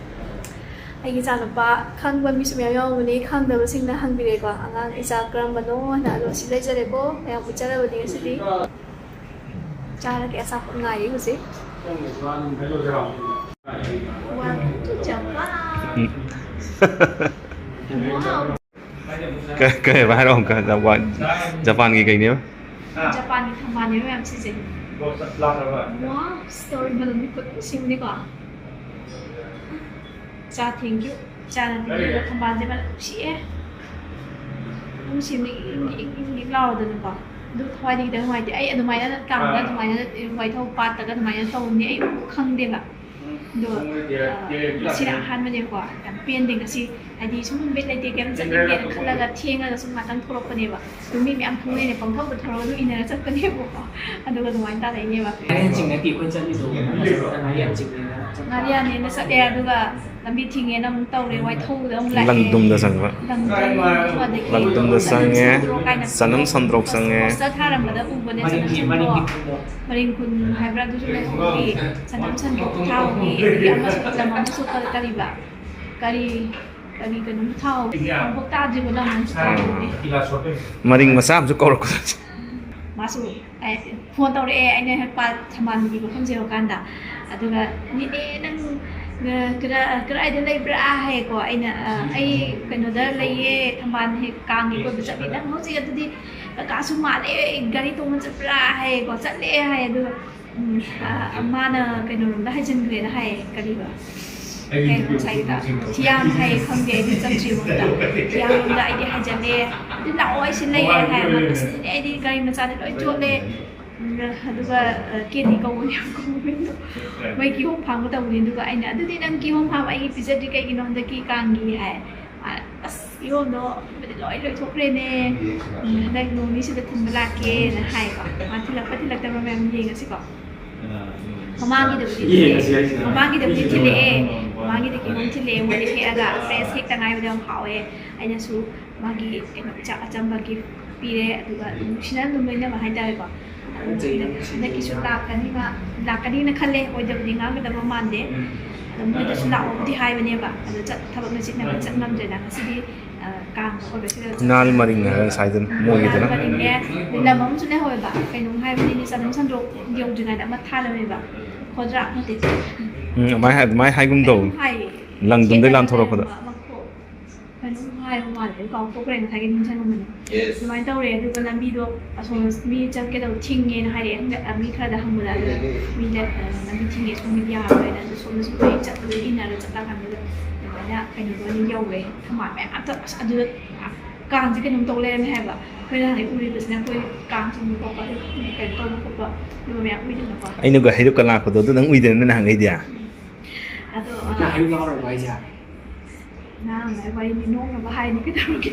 ꯑꯩꯒꯤ ꯏꯆꯥꯅꯨꯄꯥ ꯈꯪꯕ ꯃꯤꯁꯨ ꯃꯌꯥꯝ ꯌꯥꯎꯔꯝꯒꯅꯤ, ꯈꯪꯗꯕꯁꯤꯡꯅ ꯍꯪꯕꯤꯔꯦꯀꯣ꯫ ꯑꯉꯥꯡ ꯏꯆꯥ ꯀꯔꯝꯕꯅꯣ ꯍꯥꯏꯅ꯫ ꯑꯗꯣ ꯁꯤ ꯂꯩꯖꯔꯦꯀꯣ, ꯃꯌꯥꯝ ꯎꯠꯆꯔꯕꯅꯤ ꯉꯁꯤꯗꯤ꯫ ꯆꯥꯔꯒꯦ, ꯑꯆꯥꯄꯣꯠ ꯉꯥꯏꯔꯤ ꯍꯧꯖꯤꯛ꯫ Welcome to Japan. Wow. ꯀ- ꯀꯩ ꯍꯥꯏꯕ ꯍꯥꯏꯔꯛꯑꯣ ꯑꯃꯨꯛꯀ? ꯖꯄꯥꯟ-, ꯖꯄꯥꯟꯒꯤ ꯀꯩꯅꯦꯕ? ꯖꯄꯥꯟꯒꯤ ꯊꯝꯕꯥꯜꯅꯦꯕ ꯃꯌꯥꯝ ꯁꯤꯁꯦ꯫ ꯋꯥ, ꯁꯤꯇꯧꯔꯤ ꯕꯂꯨꯟꯗꯤ ꯈꯨꯠ ꯁꯤꯕꯅꯤꯀꯣ꯫ ꯆꯥ ꯊꯦꯡꯀ꯭ꯌꯨ꯫ ꯆꯥꯅ ꯊꯦꯡꯀ꯭ꯌꯨ꯫ ꯊꯝꯕꯥꯜꯁꯦ ꯃꯅꯝ ꯅꯨꯡꯁꯤꯌꯦ꯫ ꯑꯗꯨꯝ ꯁꯤꯕꯅꯤ ꯏꯪ ꯏꯪ ꯏꯪ ꯏꯪ ꯂꯥꯎꯗꯅꯀꯣ꯫ ꯑꯗꯨ ꯊꯋꯥꯏꯗꯤ ꯈꯤꯇꯪ ꯅꯨꯡꯉꯥꯏꯇꯦ꯫ ꯑꯩ ꯑꯗꯨꯃꯥꯏꯅ ꯀꯥꯡꯗ ꯑꯗꯨꯃꯥꯏꯅ ꯋꯥꯏꯊꯧ ꯄꯥꯠꯇꯒ ꯑꯗꯨꯃꯥꯏꯅ ꯇꯧꯅꯤ ꯑꯩ ꯑꯃꯨꯛ ꯈꯪꯗꯦꯕ꯫ ꯑꯗꯣ, ꯑ, ꯉꯁꯤꯅ ꯑꯍꯥꯟꯕꯅꯦꯀꯣ꯫ ꯌꯥꯝ ꯄꯦꯟꯗꯦ ꯉꯁꯤ꯫ ꯍꯥꯏꯗꯤ ꯁꯨꯝ ꯕꯤꯠ ꯂꯩꯇꯦ, ꯀꯩꯝ ꯆꯠꯅꯤꯡꯗꯦꯅ ꯈꯜꯂꯒ ꯊꯦꯡꯉꯒ ꯁꯨꯝ ꯉꯥꯛꯇꯪ ꯊꯣꯛꯂꯛꯄꯅꯦꯕ꯫ ꯑꯗꯨ ꯃꯤ ꯃꯌꯥꯝ ꯊꯣꯛꯅꯩꯅ ꯄꯪꯊꯧꯗ ꯊꯧꯔꯒ ꯑꯗꯨꯝ ꯏꯟꯅꯔ ꯆꯠꯄꯅꯦꯕꯀꯣ꯫ ꯑꯗꯨꯒ ꯑꯗꯨꯃꯥꯏꯅ ꯇꯥꯔꯛꯏꯅꯦꯕ꯫ ꯉꯥꯔꯤꯌꯥꯟ ꯆꯤꯡ ꯅꯠꯇꯦ ꯑꯩꯈꯣꯏ ꯆꯠꯂꯤꯗꯣ꯫ ꯉꯥꯔꯤꯌꯥꯟ ꯆꯤꯡꯅꯦꯅ ꯆꯠꯄ꯫ ꯉꯥꯔꯤꯌꯥꯟꯅꯦꯅ ꯆꯠꯂꯦ, ꯑꯗꯨꯒ ꯂꯝꯕꯤ ꯊꯤꯡꯉꯦꯅ ꯑꯃꯨꯛ ꯇꯧꯔꯦ, ꯋꯥꯏꯊꯧꯗ ꯑꯃꯨꯛ ꯂꯥꯛꯑꯦ꯫ ꯂꯪꯗꯨꯝꯗ ꯆꯪꯕ꯫ ꯂꯪꯗꯨꯝ, ꯑꯗꯒꯤ ꯂꯪꯗꯨꯝꯗ ꯆꯅꯝ ꯆꯪꯉꯦ꯫ ꯁꯟꯗ꯭ꯔꯣꯛ ꯀꯥꯏꯅ ꯆꯅꯝ ꯁꯟꯗ꯭ꯔꯣꯛ ꯆꯪꯉꯦ꯫ ꯄꯣꯁꯇꯔ ꯊꯥꯔꯝꯕꯗ ꯎꯕꯅꯦ, ꯆꯅꯝ ꯃꯅꯤꯡꯒꯤ, ꯁꯟꯗ꯭ꯔꯣꯛ꯫ ꯃꯅꯤꯡꯒꯤ ꯈꯨꯟꯗꯣ꯫ ꯃꯔꯤꯡ ꯈꯨꯟ ꯍꯥꯏꯕ꯭ꯔꯥ, ꯑꯗꯨꯁꯨ ꯂꯩꯍꯧꯋꯤ꯫ ꯆꯅꯝ ꯁꯟꯗ꯭ꯔꯣꯛ ꯊꯥꯍꯧꯋꯤ꯫ ꯑꯗꯒꯤ ꯑꯃꯁꯨ, ꯂꯝ ꯑꯃꯁꯨ ꯀ-, ꯀꯔꯤꯕ? ꯀꯔꯤ, ꯀꯔꯤ ꯀꯩꯅꯣꯝ ꯊꯥꯍꯧꯋꯤ꯫ ꯑꯃꯨꯛ ꯇꯥꯗ꯭ꯔꯤꯕ ꯂꯝ ꯑꯃꯁꯨ ꯊꯥꯍꯧꯕꯅꯦ꯫ ꯃꯔꯤꯡ ꯃꯆꯥ ꯑꯃꯁꯨ ꯀꯧꯔꯛꯄ꯫ ꯃꯥꯁꯨ, ꯑꯦ, ꯐꯣꯟ ꯇꯧꯔꯛꯑꯦ, ꯑꯩꯅ ꯍꯦꯛ ꯄꯥ-, ꯊꯝꯕꯥꯜ ꯅꯨꯃꯤꯠ ꯃꯐꯝꯁꯦ ꯌꯧꯔꯀꯥꯟꯗ꯫ ꯑꯗꯨꯒ, "ꯅꯦꯅꯦ, ꯅꯪ, ꯑ, ꯀꯗꯥ-, ꯀꯗꯥꯏꯗ ꯂꯩꯕ꯭ꯔꯥ?" ꯍꯥꯏꯌꯦꯀꯣ꯫ ꯑꯩꯅ, "ꯑ, ꯑꯩ ꯀꯩꯅꯣꯗ ꯂꯩꯌꯦ, ꯊꯝꯕꯥꯜ ꯍꯦꯛ ꯀꯥꯡꯒꯤ ꯀꯣꯏꯕ ꯆꯠꯂꯤ꯫ ꯅꯪ ꯍꯧꯖꯤꯛ ꯑꯗꯨꯗꯤ ꯀꯀꯥꯁꯨ ꯃꯥꯜꯂꯦ, ꯒꯥꯔꯤ ꯇꯣꯡꯉ ꯆꯠꯄ꯭ꯔꯥ?" ꯍꯥꯏꯌꯦꯀꯣ꯫ "ꯆꯠꯂꯦ" ꯍꯥꯏꯌꯦ꯫ ꯑꯗꯨꯒ, ꯎꯝ, ꯑ, ꯃꯥꯅ ꯀꯩꯅꯣꯔꯣꯝꯗ ꯍꯥꯏꯖꯤꯟꯈ꯭ꯔꯦꯅ ꯍꯥꯏꯌꯦ꯫ ꯀꯔꯤꯕ? ꯀꯩꯅꯣ ꯉꯁꯥꯏꯒꯤꯗꯣ? ꯊꯤꯌꯥꯝ ꯍꯥꯏꯌꯦ, ꯈꯪꯗꯦ, ꯑꯩꯗꯤ ꯆꯠꯇ꯭ꯔꯤꯕ ꯑꯝꯇ꯫ ꯊꯤꯌꯥꯝꯂꯣꯝꯗ ꯑꯩꯗꯤ ꯍꯥꯏꯖꯜꯂꯦ꯫ "ꯑꯗꯨ ꯂꯥꯛꯑꯣ, ꯑꯩ ꯁꯤ ꯂꯩꯔꯦ" ꯍꯥꯏ꯫ "ꯑꯁ, ꯑꯗꯨꯗꯤ ꯑꯩꯗꯤ ꯒꯥꯔꯤ ꯃꯆꯥꯗꯤ ꯂꯣꯏ ꯆꯣꯠꯂꯦ"꯫ ꯎꯝ, ꯑꯗꯨꯒ, ꯑ, ꯀꯦꯗꯤ ꯀꯧꯕꯅꯦꯕꯀꯣ ꯃꯃꯤꯡꯗꯣ꯫ ꯃꯣꯏ ꯀꯤꯍꯣꯝ ꯐꯥꯔꯝꯒ ꯇꯧꯕꯅꯦ꯫ ꯑꯗꯨꯒ ꯑꯩꯅ, "ꯑꯗꯨꯗꯤ ꯅꯪ ꯀꯤꯍꯣꯝ ꯐꯥꯔꯝ ꯑꯩꯒꯤ ꯄꯤꯖꯗ꯭ꯔꯤ ꯀꯩꯒꯤꯅꯣ ꯍꯟꯗꯛꯀꯤ ꯀꯥꯡꯒꯤ?" ꯍꯥꯏ꯫ ꯃꯥꯅ, "ꯑꯁ, ꯀꯤꯍꯣꯝꯗꯣ ꯂꯣꯏ ꯂꯣꯏꯊꯣꯛꯈ꯭ꯔꯦꯅꯦ꯫ ꯎꯝ, ꯍꯟꯗꯛ ꯅꯣꯡ ꯅꯤꯅꯤꯁꯤꯗ ꯊꯤꯟꯕ ꯂꯥꯛꯀꯦꯅ" ꯍꯥꯏꯀꯣ꯫ ꯃꯥ ꯊꯤꯜꯂꯛꯄ ꯊꯤꯜꯂꯛꯇꯕ ꯃꯌꯥꯝ ꯌꯦꯡꯉꯁꯤꯀꯣ꯫ ꯃꯃꯥꯡꯒꯤꯗꯕꯨꯗꯤ ꯊꯤꯜꯂꯛꯑꯦ꯫ ꯃꯃꯥꯡꯒꯤꯗꯕꯨꯗꯤ ꯊꯤꯜꯂꯛꯑꯦ꯫ ꯃꯃꯥꯡꯒꯤꯗꯤ ꯀꯤꯍꯣꯝ ꯊꯤꯜꯂꯛꯑꯦ꯫ ꯃꯣꯏꯗ ꯍꯦꯛꯑꯒ fresh ꯍꯦꯛꯇ ꯉꯥꯏꯕꯗ ꯌꯥꯝ ꯍꯥꯎꯋꯦ꯫ ꯑꯩꯅꯁꯨ ꯃꯥꯒꯤ ꯀꯩꯅꯣ ꯆꯥꯛ ꯑꯆꯝꯕ gift ꯄꯤꯔꯦ꯫ ꯑꯗꯨꯒ ꯑꯗꯨꯝ ꯅꯨꯡꯁꯤꯅ ꯑꯗꯨꯝ ꯂꯣꯏꯅꯕ ꯍꯥꯏꯇꯥꯔꯦꯀꯣ꯫ ꯑꯗꯨꯝ ꯍꯟꯗꯛ-, ꯍꯟꯗꯛꯀꯤꯁꯨ ꯂꯥꯛꯀꯅꯤ ꯃꯥ, ꯂꯥꯛꯀꯅꯤꯅ ꯈꯜꯂꯦ꯫ ꯑꯣꯏꯗꯕꯗꯤ ꯉꯥꯡꯒꯗꯕ ꯃꯥꯟꯗꯦ꯫ ꯑꯗꯣ ꯃꯣꯏꯗꯁꯨ ꯂꯥꯛꯑꯣꯕꯨꯗꯤ ꯍꯥꯏꯕꯅꯦꯕ꯫ ꯑꯗꯣ ꯆꯠ-, ꯊꯕꯛꯅ ꯆꯤꯟꯅꯕ ꯆꯠ ꯉꯝꯗ꯭ꯔꯦꯅ ꯉꯁꯤꯗꯤ, ꯑ, ꯀꯥꯡ ꯀꯣꯏꯕꯁꯤꯗ ꯆꯠ-, ꯐꯨꯅꯥꯜ ꯃꯔꯤꯡ ꯍꯥꯏꯕ ꯉꯁꯥꯏꯗꯨꯅ ꯃꯣꯏꯒꯤꯗꯨꯅ꯫ ꯐꯨꯅꯥꯜ ꯃꯔꯤꯡꯅꯦ꯫ ꯂꯝ ꯑꯃꯁꯨ ꯂꯩꯍꯧꯋꯦꯕ꯫ ꯀꯩꯅꯣꯝ ꯍꯥꯏꯕꯅꯤꯅꯦ, ꯆꯅꯝ ꯁꯟꯗ꯭ꯔꯣꯛ ꯌꯧꯗ꯭ꯔꯤꯉꯩꯗ ꯑꯃ ꯊꯥꯔꯝꯃꯦꯕ꯫ ꯈꯣꯗ꯭ꯔꯥꯛ ꯅꯠꯇꯦ꯫ ꯎꯝ, ꯑꯗꯨꯃꯥꯏ ꯍꯥꯏ-, ꯑꯗꯨꯃꯥꯏ ꯍꯥꯏꯒꯨꯝ ꯇꯧ꯫ ꯀꯩꯅꯣꯝ ꯍꯥꯏꯌꯦ꯫ ꯂꯪꯗꯨꯝꯗꯩ ꯂꯥꯟꯊꯣꯔꯛꯄꯗ꯫ ꯑꯃ, ꯑꯃ ꯈꯣ-, ꯀꯩꯅꯣꯝ ꯍꯥꯏꯕ ꯃꯥꯜꯂꯦ, ꯑꯩ ꯀꯥꯎꯊꯣꯛꯈ꯭ꯔꯦ, ꯉꯁꯥꯏꯒꯤ ꯅꯤꯡꯁꯤꯡꯉꯝꯕꯅꯦ꯫ Yes. ꯑꯗꯨꯃꯥꯏꯅ ꯇꯧꯔꯦ꯫ ꯑꯗꯨꯒ ꯂꯝꯕꯤꯗꯣ ꯑꯁꯣꯝ ꯃꯤ ꯆꯠꯀꯦ ꯇꯧꯕ ꯊꯤꯡꯉꯦꯅ ꯍꯥꯏꯔꯛꯑꯦ꯫ ꯃꯤ ꯈꯔꯗ ꯍꯪꯕꯗ, ꯑꯗꯨꯗ ꯃꯤꯗ, ꯑ, "ꯂꯝꯕꯤ ꯊꯤꯡꯉꯦ, ꯁꯣꯝꯒꯤꯗꯤ ꯌꯥꯔꯔꯣꯏꯅ", ꯑꯗꯨ ꯁꯣꯝꯗꯁꯨ ꯑꯩꯈꯣꯏ ꯆꯠꯄꯗꯣ ꯏꯟꯅꯔ ꯆꯠꯂꯀꯥꯟꯗꯨꯗ ꯑꯗꯨꯃꯥꯏꯅ ꯀꯩꯅꯣꯗꯣ ꯑꯣꯏꯅ ꯌꯧꯋꯦ꯫ ꯊꯝꯕꯥꯜ ꯃꯌꯥꯝ ꯑꯝꯇ, ꯑꯁ, ꯑꯗꯨꯗ ꯀꯥꯡꯁꯦ ꯀꯩꯅꯣꯝ ꯇꯧ ꯂꯩꯔꯝꯃꯦ ꯍꯥꯏꯕ꯫ ꯑꯩꯈꯣꯏꯅ ꯍꯥꯟꯅ ꯎꯔꯤꯕꯁꯤꯅ ꯑꯩꯈꯣꯏ ꯀꯥꯡ ꯆꯤꯡꯕ ꯈꯣꯠꯄ, ꯑꯗꯨ ꯀꯩꯅꯣ ꯇꯧꯕ ꯈꯣꯠꯄ, ꯑꯗꯨꯒ ꯃꯌꯥꯝ ꯎꯏꯗꯅꯀꯣ꯫ ꯑꯩꯅꯒ ꯍꯩꯔꯨꯛꯀ ꯂꯥꯛꯄꯗꯣ ꯑꯗꯨ ꯅꯪ ꯎꯏꯗꯅ ꯅꯍꯥꯟꯈꯩꯗꯤ? ꯑꯗꯣ, ꯅꯪ ꯑ, ꯍꯩꯔꯨꯛ ꯂꯥꯛꯑꯔꯕ ꯍꯥꯏꯁꯦ? ꯅꯍꯥꯟ ꯋꯥꯔꯤ ꯅꯣꯛꯅꯕ ꯍꯥꯏꯅꯤ, ꯀꯩꯗꯧꯔꯒꯦ?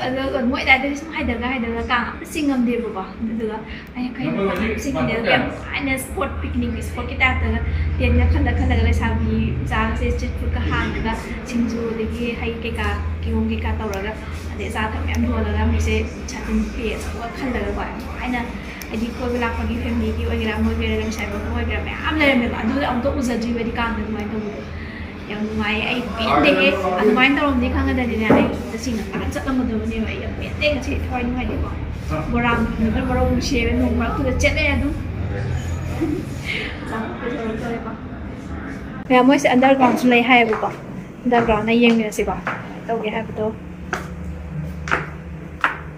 ꯑꯗꯣ ꯃꯣꯏ ꯑꯗꯥꯏꯗꯒꯤ ꯁꯨꯝ ꯍꯥꯏꯗꯔꯒ ꯍꯥꯏꯗꯔꯒ ꯀꯥꯡ ꯑꯝꯇ ꯆꯤꯡꯉꯝꯗꯦꯕꯀꯣ꯫ ꯑꯗꯨꯗꯨꯒ ꯑꯩꯅ ꯀꯩꯅꯣ ꯀꯥꯡ ꯑꯝꯇ ꯆꯤꯡꯉꯝꯗꯦ, ꯌꯥꯝ ꯅꯨꯡꯉꯥꯏꯅ sport, picnic spotꯀꯤ typeꯇꯒ tent ꯈꯜꯂ ꯈꯜꯂꯒ ꯂꯩꯁꯥꯕꯤ ꯃꯆꯥꯒꯁꯦ street foodꯀ ꯍꯥꯟꯅꯒ ꯁꯤꯡꯖꯨ ꯑꯗꯒꯤ ꯍꯩ ꯀꯩꯀꯥ, ꯀꯤꯍꯣꯝ ꯀꯩꯀꯥ ꯇꯧꯔꯒ, ꯑꯗꯩ ꯑꯆꯥ ꯑꯊꯛ ꯃꯌꯥꯝ ꯌꯣꯜꯂꯒ ꯃꯤꯁꯦ ꯁꯥꯇꯤꯟ ꯐꯤ ꯑꯆꯧꯕ ꯈꯜꯂꯒꯀꯣ, ꯌꯥꯝ ꯅꯨꯡꯉꯥꯏꯅ, ꯍꯥꯏꯗꯤ ꯀꯣꯏꯕ ꯂꯥꯛꯄꯒꯤ familyꯒꯤ ꯑꯣꯏꯒꯦꯔꯥ, ꯑꯃ ꯑꯣꯏꯒꯦꯔꯥ, ꯂꯩꯁꯥꯕꯤ ꯄꯥꯈꯪ ꯑꯣꯏꯒꯦꯔꯥ, ꯃꯌꯥꯝ ꯂꯩꯔꯝꯃꯦꯕ꯫ ꯑꯗꯨꯗ ꯑꯃꯨꯛꯇ ꯎꯖꯗ꯭ꯔꯤꯕ ꯑꯩꯗꯤ ꯀꯥꯡꯗ ꯑꯗꯨꯃꯥꯏꯅ ꯇꯧꯕꯗꯣ꯫ ꯌꯥꯝ ꯅꯨꯡꯉꯥꯏꯌꯦ꯫ ꯑꯩ ꯄꯦꯟꯗꯦꯍꯦ꯫ ꯑꯗꯨꯃꯥꯏꯅ ꯇꯧꯔꯝꯅꯤ ꯈꯪꯉꯗꯤꯅꯦ, ꯑꯩ ꯇꯁꯦꯡꯅ ꯉꯟꯇꯥ ꯆꯠꯂꯝꯃꯗꯕꯅꯦꯕ꯫ ꯑꯩ ꯌꯥꯝ ꯄꯦꯟꯗꯦ ꯉꯁꯤ, ꯊꯋꯥꯏ ꯅꯨꯡꯉꯥꯏꯇꯦꯀꯣ꯫ ꯕꯣꯔꯥ ꯃꯅꯝꯗꯨꯅ ꯃꯔꯣꯜ ꯅꯨꯡꯁꯤꯌꯦꯕ, ꯅꯣꯡ ꯃꯔꯛꯇꯨꯗ ꯆꯠꯂꯦ ꯑꯗꯨꯝ꯫ ꯃꯌꯥꯝ, ꯃꯣꯏꯁꯦ undergroundꯁꯨ ꯂꯩ ꯍꯥꯏꯌꯦꯕꯀꯣ꯫ Undergroundꯅ ꯌꯦꯡꯃꯤꯟꯅꯁꯤꯀꯣ, ꯀꯃꯥꯏꯅ ꯇꯧꯒꯦ ꯍꯥꯏꯕꯗꯣ꯫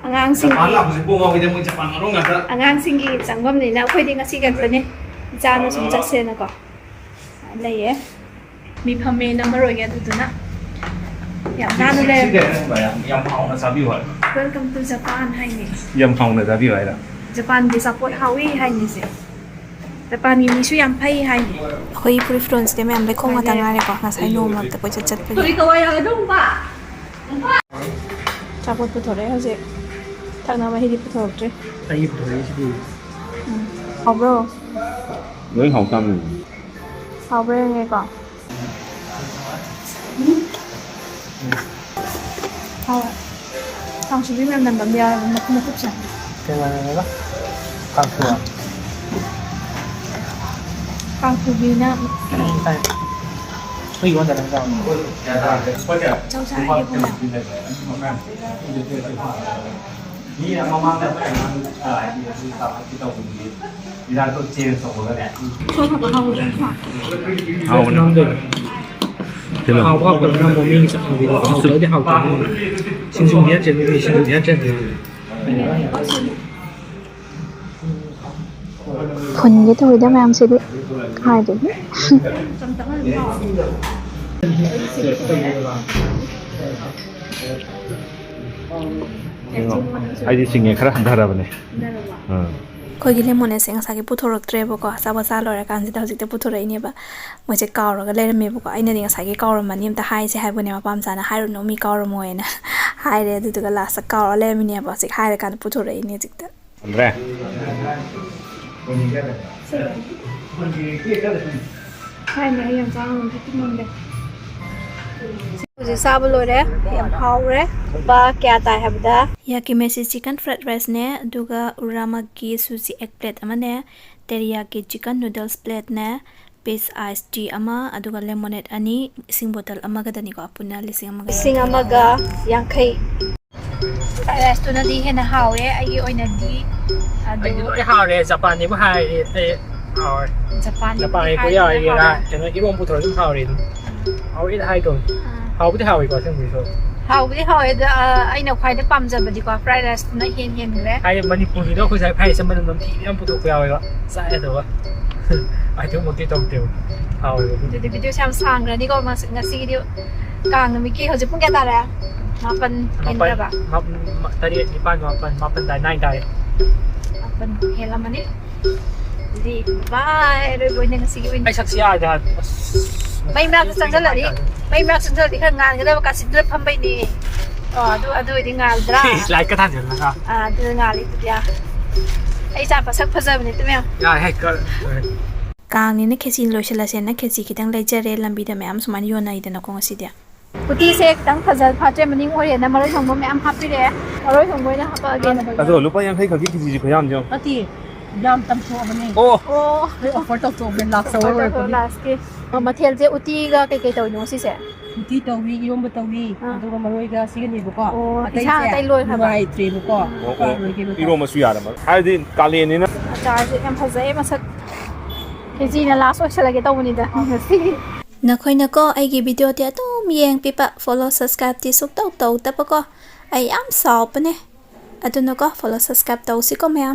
ꯑꯉꯥꯡꯁꯤꯡꯒꯤ, ꯖꯄꯥꯟ ꯂꯥꯛꯄꯁꯦ ꯀꯣꯛ ꯉꯥꯎꯏꯗ, ꯃꯣꯏ ꯖꯄꯥꯟ ꯃꯔꯣꯟ ꯉꯥꯛꯇ꯫ ꯑꯉꯥꯡꯁꯤꯡꯒꯤ ꯆꯪꯐꯝꯅꯤꯅ ꯑꯩꯈꯣꯏꯗꯤ ꯉꯁꯤ ꯈꯛꯇꯅꯦ, ꯏꯆꯥꯅ ꯁꯨꯝ ꯆꯠꯁꯦꯅꯀꯣ꯫ ꯂꯩꯌꯦ꯫ ꯃꯤ ꯐꯝꯃꯦ ꯅꯝꯃꯔꯣꯏꯒꯦ ꯑꯗꯨꯗꯨꯅ꯫ ꯌꯥꯝ ꯅꯥꯟꯅ ꯁꯤ-, ꯂꯩꯔꯝꯃꯦ꯫ ꯁꯤꯗ ꯌꯥꯝ, ꯌꯥꯝ ꯍꯥꯎꯅ ꯆꯥꯕꯤꯌꯨ ꯍꯥꯏꯕ꯫ Welcome to Japan ꯍꯥꯏꯅꯦ꯫ ꯌꯥꯝ ꯍꯥꯎꯅ ꯆꯥꯕꯤꯌꯨ ꯍꯥꯏꯔ? ꯖꯄꯥꯟꯒꯤ ꯑꯆꯥꯄꯣꯠ ꯍꯥꯎꯏ ꯍꯥꯏꯅꯦ ꯁꯦ꯫ ꯖꯄꯥꯟꯒꯤ ꯃꯤꯁꯨ ꯌꯥꯝ ꯐꯩ ꯍꯥꯏꯅꯦ꯫ ꯑꯩꯈꯣꯏꯒꯤ ꯐꯨꯔꯤꯠ ꯐꯤꯔꯣꯜꯁꯤꯗꯤ ꯃꯌꯥꯝ ꯂꯩꯈꯣꯝ ꯉꯥꯛꯇ ꯉꯥꯏꯔꯦꯀꯣ, ꯉꯁꯥꯏ ꯅꯣꯡ ꯃꯔꯛꯇ ꯀꯣꯏꯆꯠ ꯆꯠꯄꯒꯤ꯫ ꯑꯆꯥꯄꯣꯠ ꯄꯨꯊꯣꯔꯛꯑꯦ ꯍꯧꯖꯤꯛ꯫ ꯊꯛꯅꯕ ꯍꯤꯗꯤ ꯄꯨꯊꯣꯔꯛꯇ꯭ꯔꯤ꯫ ꯑꯩꯒꯤ ꯄꯨꯊꯣꯔꯛꯏꯁꯤꯗꯤ꯫ ꯎꯝ꯫ ꯍꯥꯎꯕ꯭ꯔꯣ? ꯂꯣꯏ ꯍꯥꯎꯇꯥꯕꯅꯤ꯫ ꯍꯥꯎꯕ꯭ꯔꯥ ꯌꯦꯡꯒꯦꯀꯣ꯫ ꯍꯥꯎꯋꯦ꯫ ꯀꯥꯡꯁꯨꯕꯤ ꯃꯅꯝ ꯅꯝꯕ ꯑꯃ ꯌꯥꯎꯋꯦꯕ, ꯃꯈꯨꯝ ꯃꯈꯨꯠꯁꯦ꯫ ꯀꯩ ꯃꯅꯝꯅꯦꯕ? ꯀꯥꯡꯁꯨ? ꯀꯥꯡꯁꯨꯕꯤꯅ꯫ ꯎꯝ, ꯇꯥꯏ꯫ ꯍꯨꯏ ꯑꯣꯟꯗꯅ ꯆꯥꯎ꯫ ꯆꯧ ꯆꯥꯔꯒꯦ ꯄꯨꯟꯅ꯫ ꯃꯤ ꯃꯃꯥꯡꯗ ꯑꯩꯈꯣꯏ ꯑꯉꯥꯡ ꯍꯥꯏꯗꯤ ꯑꯗꯨ ꯆꯥꯎꯈꯠꯀꯦ ꯇꯧꯕꯗꯨꯒꯤ ꯍꯤꯗꯥꯛꯇꯣ change ꯇꯧꯕꯒꯅꯦ꯫ ꯍꯥꯎꯕꯅꯦ꯫ ꯀꯩꯅꯣ? ꯍꯥꯎꯕ ꯍꯥꯎꯇꯕꯅ ꯑꯃꯨꯛ ꯃꯤꯒꯤ ꯆꯠꯅꯕꯤꯗꯣ꯫ ꯍꯥꯎꯇ꯭ꯔꯗꯤ ꯍꯥꯎꯇꯕꯅꯤ꯫ ꯁꯤꯡꯖꯨ ꯃꯌꯥ ꯆꯦꯟꯕꯤ, ꯁꯤꯡꯖꯨ ꯃꯌꯥ ꯆꯦꯟꯕꯤ꯫ ꯐꯨꯟꯒꯦ ꯇꯧꯋꯤꯗ ꯃꯌꯥꯝꯁꯤꯗꯤ꯫ ꯀꯥꯏꯗꯒꯤ? ꯀꯩꯅꯣ? ꯑꯩꯗꯤ ꯁꯤꯡꯉꯦ, ꯈꯔ ꯍꯟꯊꯔꯕꯅꯦ꯫ ꯑꯥ꯫ ꯑꯩꯈꯣꯏꯒꯤ ꯂꯦꯃꯣꯅꯦꯠꯁꯦ ꯉꯁꯥꯏꯒꯤ ꯄꯨꯊꯣꯔꯛꯇ꯭ꯔꯦꯕꯀꯣ, ꯑꯆꯥꯄꯣꯠ ꯆꯥ ꯂꯣꯏꯔꯀꯥꯟꯁꯤꯗ ꯍꯧꯖꯤꯛꯇ ꯄꯨꯊꯣꯔꯛꯏꯅꯦꯕ꯫ ꯃꯣꯏꯁꯦ ꯀꯥꯎꯔꯒ ꯂꯩꯔꯝꯃꯦꯕꯀꯣ꯫ ꯑꯩꯅꯗꯤ ꯉꯁꯥꯏꯒꯤ ꯀꯥꯎꯔꯝꯃꯅꯤ, ꯑꯝꯇ ꯍꯥꯏꯁꯦ ꯍꯥꯏꯕꯅꯦ, ꯃꯄꯥ ꯃꯆꯥꯅ, "ꯍꯥꯏꯔꯨꯅꯨ, ꯃꯤ ꯀꯥꯎꯔꯝꯃꯣꯏꯅ" ꯍꯥꯏꯔꯦ꯫ ꯑꯗꯨꯗꯨꯒ ꯂꯥꯁꯇ ꯀꯥꯎꯔ ꯂꯩꯔꯝꯃꯤꯅꯦꯕ꯫ ꯍꯧꯖꯤꯛ ꯍꯥꯏꯔꯀꯥꯟꯗ ꯄꯨꯊꯣꯔꯛꯏꯅꯦ ꯍꯧꯖꯤꯛꯇ꯫ ꯊꯝꯗ꯭ꯔꯦ꯫ ꯍꯥꯏꯅꯦ, ꯑꯩ ꯌꯥꯝ ꯆꯥ ꯉꯝꯗꯦ, ꯇꯨꯝꯃꯝꯗꯦ꯫ ꯍꯧꯖꯤꯛ ꯆꯥꯕ ꯂꯣꯏꯔꯦ, ꯌꯥꯝ ꯍꯥꯎꯔꯦ꯫ ꯂꯨꯄꯥ ꯀꯌꯥ ꯇꯥꯏ ꯍꯥꯏꯕꯗ? ꯌꯥꯀꯤꯃꯦꯁꯤ ꯆꯤꯀꯟ ꯐ꯭ꯔꯥꯏꯗ ꯔꯥꯏꯁꯅꯦ, ꯑꯗꯨꯒ ꯎꯔꯥꯃꯥꯀꯤ ꯁꯨꯁꯤ ꯑꯦꯛ ꯄ꯭ꯂꯦꯠ ꯑꯃꯅꯦ, ꯇꯦꯔꯤꯌꯥꯀꯤ ꯆꯤꯀꯟ ꯅꯨꯗꯜꯁ ꯄ꯭ꯂꯦꯠꯅꯦ, ꯄꯤꯁ ꯑꯥꯏꯁ ꯇꯤ ꯑꯃ, ꯑꯗꯨꯒ ꯂꯦꯃꯣꯅꯦꯠ ꯑꯅꯤ, ꯏꯁꯤꯡ ꯕꯣꯇꯜ ꯑꯃꯒꯗꯅꯤꯀꯣ, ꯄꯨꯟꯅ ꯂꯤꯁꯤꯡ ꯑꯃꯒ ꯂꯤꯁꯤꯡ ꯑꯃꯒ ꯌꯥꯡꯈꯩ꯫ ꯐ꯭ꯔꯥꯏꯗ ꯔꯥꯏꯁꯇꯨꯅꯗꯤ ꯍꯦꯟꯅ ꯍꯥꯎꯋꯦ ꯑꯩꯒꯤ ꯑꯣꯏꯅꯗꯤ꯫ ꯑꯗꯨ ꯑꯩꯗꯤ ꯂꯣꯏ ꯍꯥꯎꯔꯦ, ꯖꯄꯥꯟꯅꯤꯕꯨ ꯍꯥꯏꯔꯗꯤ ꯑꯩ ꯍꯥꯎꯔꯦ꯫ ꯖꯄꯥꯟꯅꯤꯕꯨꯗꯤ ꯖꯄꯥꯟꯒꯤ ꯍꯥꯏꯗꯤ ꯀꯣꯔꯤꯌꯥꯒꯤ ꯂꯣꯏ ꯍꯥꯎꯔꯦ꯫ ꯀꯩꯅꯣ, ꯏꯔꯣꯝ ꯄꯨꯊꯣꯔꯛꯑꯗꯤ ꯑꯗꯨꯝ ꯍꯥꯎꯔꯦ ꯑꯗꯨꯝ꯫ ꯍꯥꯎꯋꯦꯗꯤ ꯍꯥꯏꯗꯧꯅꯤ꯫ ꯑꯥ꯫ ꯍꯥꯎꯕꯨꯗꯤ ꯍꯥꯎꯋꯤꯀꯣ ꯑꯁꯦꯡꯕꯒꯤꯁꯨ꯫ ꯍꯥꯎꯕꯨꯗꯤ ꯍꯥꯎꯋꯦ, ꯑꯗ, ꯑ, ꯑꯩꯅ ꯈ꯭ꯋꯥꯏꯗꯩ ꯄꯥꯝꯖꯕꯗꯤꯀꯣ, ꯐ꯭ꯔꯥꯏꯗ ꯔꯥꯏꯁꯇꯨꯅ ꯏꯍꯦꯟ ꯍꯦꯟꯈ꯭ꯔꯦ꯫ ꯍꯥꯏꯗꯤ ꯃꯅꯤꯄꯨꯔꯒꯤꯗꯣ ꯑꯩꯈꯣꯏ ꯁ꯭ꯋꯥꯏ ꯐ꯭ꯔꯥꯏꯗ ꯔꯥꯏꯁ ꯑꯃꯅ ꯅꯝꯊꯤꯕ ꯌꯥꯝ ꯄꯨꯊꯣꯛꯄ ꯌꯥꯎꯋꯦꯕ꯫ ꯆꯥꯏ ꯑꯗꯨꯒ꯫ ꯑꯗꯨꯃꯛꯇꯤ ꯇꯧꯗꯦꯕ꯫ ꯍꯥꯎꯋꯦꯕ ꯑꯗꯨꯝ꯫ ꯑꯗꯨꯗꯤ ꯚꯤꯗꯤꯑꯣꯁꯦ ꯌꯥꯝ ꯁꯥꯡꯈ꯭ꯔꯅꯤꯀꯣ, ꯉꯁꯤ-, ꯉꯁꯤꯒꯤꯗꯤ ꯀꯥꯡ ꯅꯨꯃꯤꯠꯀꯤ ꯍꯧꯖꯤꯛ ꯄꯨꯡ ꯀꯌꯥ ꯇꯥꯔꯦ? ꯃꯥꯄꯟ ꯃꯥꯄꯟ, ꯍꯦꯟꯈ꯭ꯔꯕ? ꯃꯥꯞ-, ꯃꯥ-, ꯇꯔꯦꯠ, ꯅꯤꯄꯥꯟ, ꯃꯥꯄꯟ, ꯃꯥꯄꯟ ꯇꯥꯔꯦ, ꯅꯥꯏꯟ ꯇꯥꯔꯦ꯫ ꯃꯥꯄꯟ ꯍꯦꯜꯂꯝꯃꯅꯤ꯫ ꯑꯗꯨꯗꯤ ꯕꯥꯏ, ꯑꯔꯣꯏꯕ ꯑꯣꯏꯅ ꯉꯁꯤꯒꯤ ꯑꯣꯏꯅ꯫ ꯑꯩ ꯁꯛꯁꯤ ꯌꯥꯗꯦ ꯍꯥꯏ-, ꯑꯁ꯫ ꯃꯩ ꯃꯅꯥꯛꯇ ꯆꯪꯁꯤꯜꯂꯗꯤ, ꯃꯩ ꯃꯅꯥꯛꯇ ꯆꯪꯁꯤꯜꯂꯗꯤ ꯈꯔ ꯉꯥꯟꯒꯗꯕ, ꯀꯥꯆꯤꯟꯗꯨꯗ ꯐꯝꯕꯩꯅꯦ꯫ ꯑꯣ, ꯑꯗꯨ, ꯑꯗꯨ ꯑꯣꯏꯗꯤ ꯉꯥꯟꯗ꯭ꯔꯥ? ꯂꯥꯏꯠꯀ ꯊꯥꯟꯖꯜꯂꯒ꯫ ꯑꯥ, ꯑꯗꯨ ꯉꯥꯜꯂꯤ ꯑꯗꯨꯗꯤ꯫ ꯑꯩ ꯏꯆꯥ ꯃꯁꯛ ꯐꯖꯕꯅꯦ, ꯇꯨꯃꯤꯟ꯫ ꯌꯥꯔꯦ, ꯍꯦ, ꯀ-, ꯀꯥꯡꯅꯤꯅ ꯈꯦꯆꯤ ꯂꯣꯏꯁꯤꯜꯂꯁꯦꯅ ꯈꯦꯆꯤ ꯈꯤꯇꯪ ꯂꯩꯖꯔꯦ꯫ ꯂꯝꯕꯤꯗ ꯃꯌꯥꯝ ꯁꯨꯃꯥꯏꯅ ꯌꯣꯟꯅꯩꯗꯅꯀꯣ ꯉꯁꯤꯗꯤ꯫ ꯎꯇꯤꯁꯦ ꯈꯤꯇꯪ ꯐꯖ ꯐꯥꯠꯇ꯭ꯔꯦ, ꯃꯅꯤꯡ ꯑꯣꯏꯔꯦꯅ ꯃꯔꯣꯏ ꯊꯣꯡꯕ ꯃꯌꯥꯝ ꯍꯥꯞꯄꯤꯔꯛꯑꯦ꯫ ꯃꯔꯣꯏ ꯊꯣꯡꯕ ꯑꯣꯏꯅ ꯍꯥꯞꯄꯛꯑꯒꯦ꯫ ꯑꯗꯣ ꯂꯨꯄꯥ ꯌꯥꯡꯈꯩ ꯈꯛꯀꯤ ꯈꯦꯆꯤꯁꯦ ꯈꯨꯌꯥꯝꯁꯦ ꯌꯦꯡꯉꯣ꯫ ꯅꯠꯇꯦ, ꯌꯥꯝ ꯇꯝꯊꯣꯛꯑꯕꯅꯦ꯫ ꯑꯣ꯫ ꯑꯩꯈꯣꯏ offer ꯇꯧꯊꯣꯛꯑꯕꯅꯦ, last hour ꯑꯣꯏꯔꯛꯄꯒꯤ꯫ Lastꯀꯤ꯫ ꯑꯣ, ꯃꯊꯦꯜꯁꯦ ꯎꯇꯤꯒ ꯀꯩꯀꯩ ꯇꯧꯔꯤꯅꯣ ꯉꯁꯤꯁꯦ? ꯎꯇꯤ ꯇꯧꯏ, ꯏꯔꯣꯝꯕ ꯇꯧꯏ, ꯑꯥ꯫ ꯑꯗꯨꯒ ꯃꯔꯣꯏꯒ ꯁꯤꯒꯅꯦꯕꯀꯣ꯫ ꯑꯣ, ꯑꯇꯩꯁꯦ ꯏꯟꯁꯥꯡ ꯑꯇꯩ ꯂꯣꯏꯈ꯭ꯔꯕ? ꯅꯨꯡꯉꯥꯏꯇ꯭ꯔꯦꯕꯀꯣ꯫ ꯑꯣ, ꯑꯣ꯫ ꯂꯣꯏꯈꯤꯕꯀꯣ꯫ ꯏꯔꯣꯝꯕꯁꯨ ꯌꯥꯔꯕ꯫ ꯍꯥꯏꯕꯗꯤ ꯀꯥꯂꯦꯟꯅꯤꯅ꯫ ꯑꯆꯥꯔꯁꯦ ꯌꯥꯝ ꯐꯖꯩꯌꯦ ꯃꯁꯛ꯫ ꯈꯦꯆꯤꯅ last ꯑꯣꯏꯁꯜꯂꯒꯦ ꯇꯧꯕꯅꯤꯗ ꯉꯁꯤꯒꯤ꯫ ꯅꯈꯣꯏꯅꯀꯣ ꯑꯩꯒꯤ videoꯗꯤ ꯑꯗꯨꯝ ꯌꯦꯡꯕꯤꯕ, follow subscribeꯗꯤ ꯁꯨꯛꯇꯧ ꯇꯧꯗꯕꯀꯣ, ꯑꯩ ꯌꯥꯝ ꯁꯥꯎꯕꯅꯦ꯫ ꯑꯗꯨꯅꯀꯣ follow subscribe ꯇꯧꯁꯤꯀꯣ ꯃꯌꯥꯝ꯫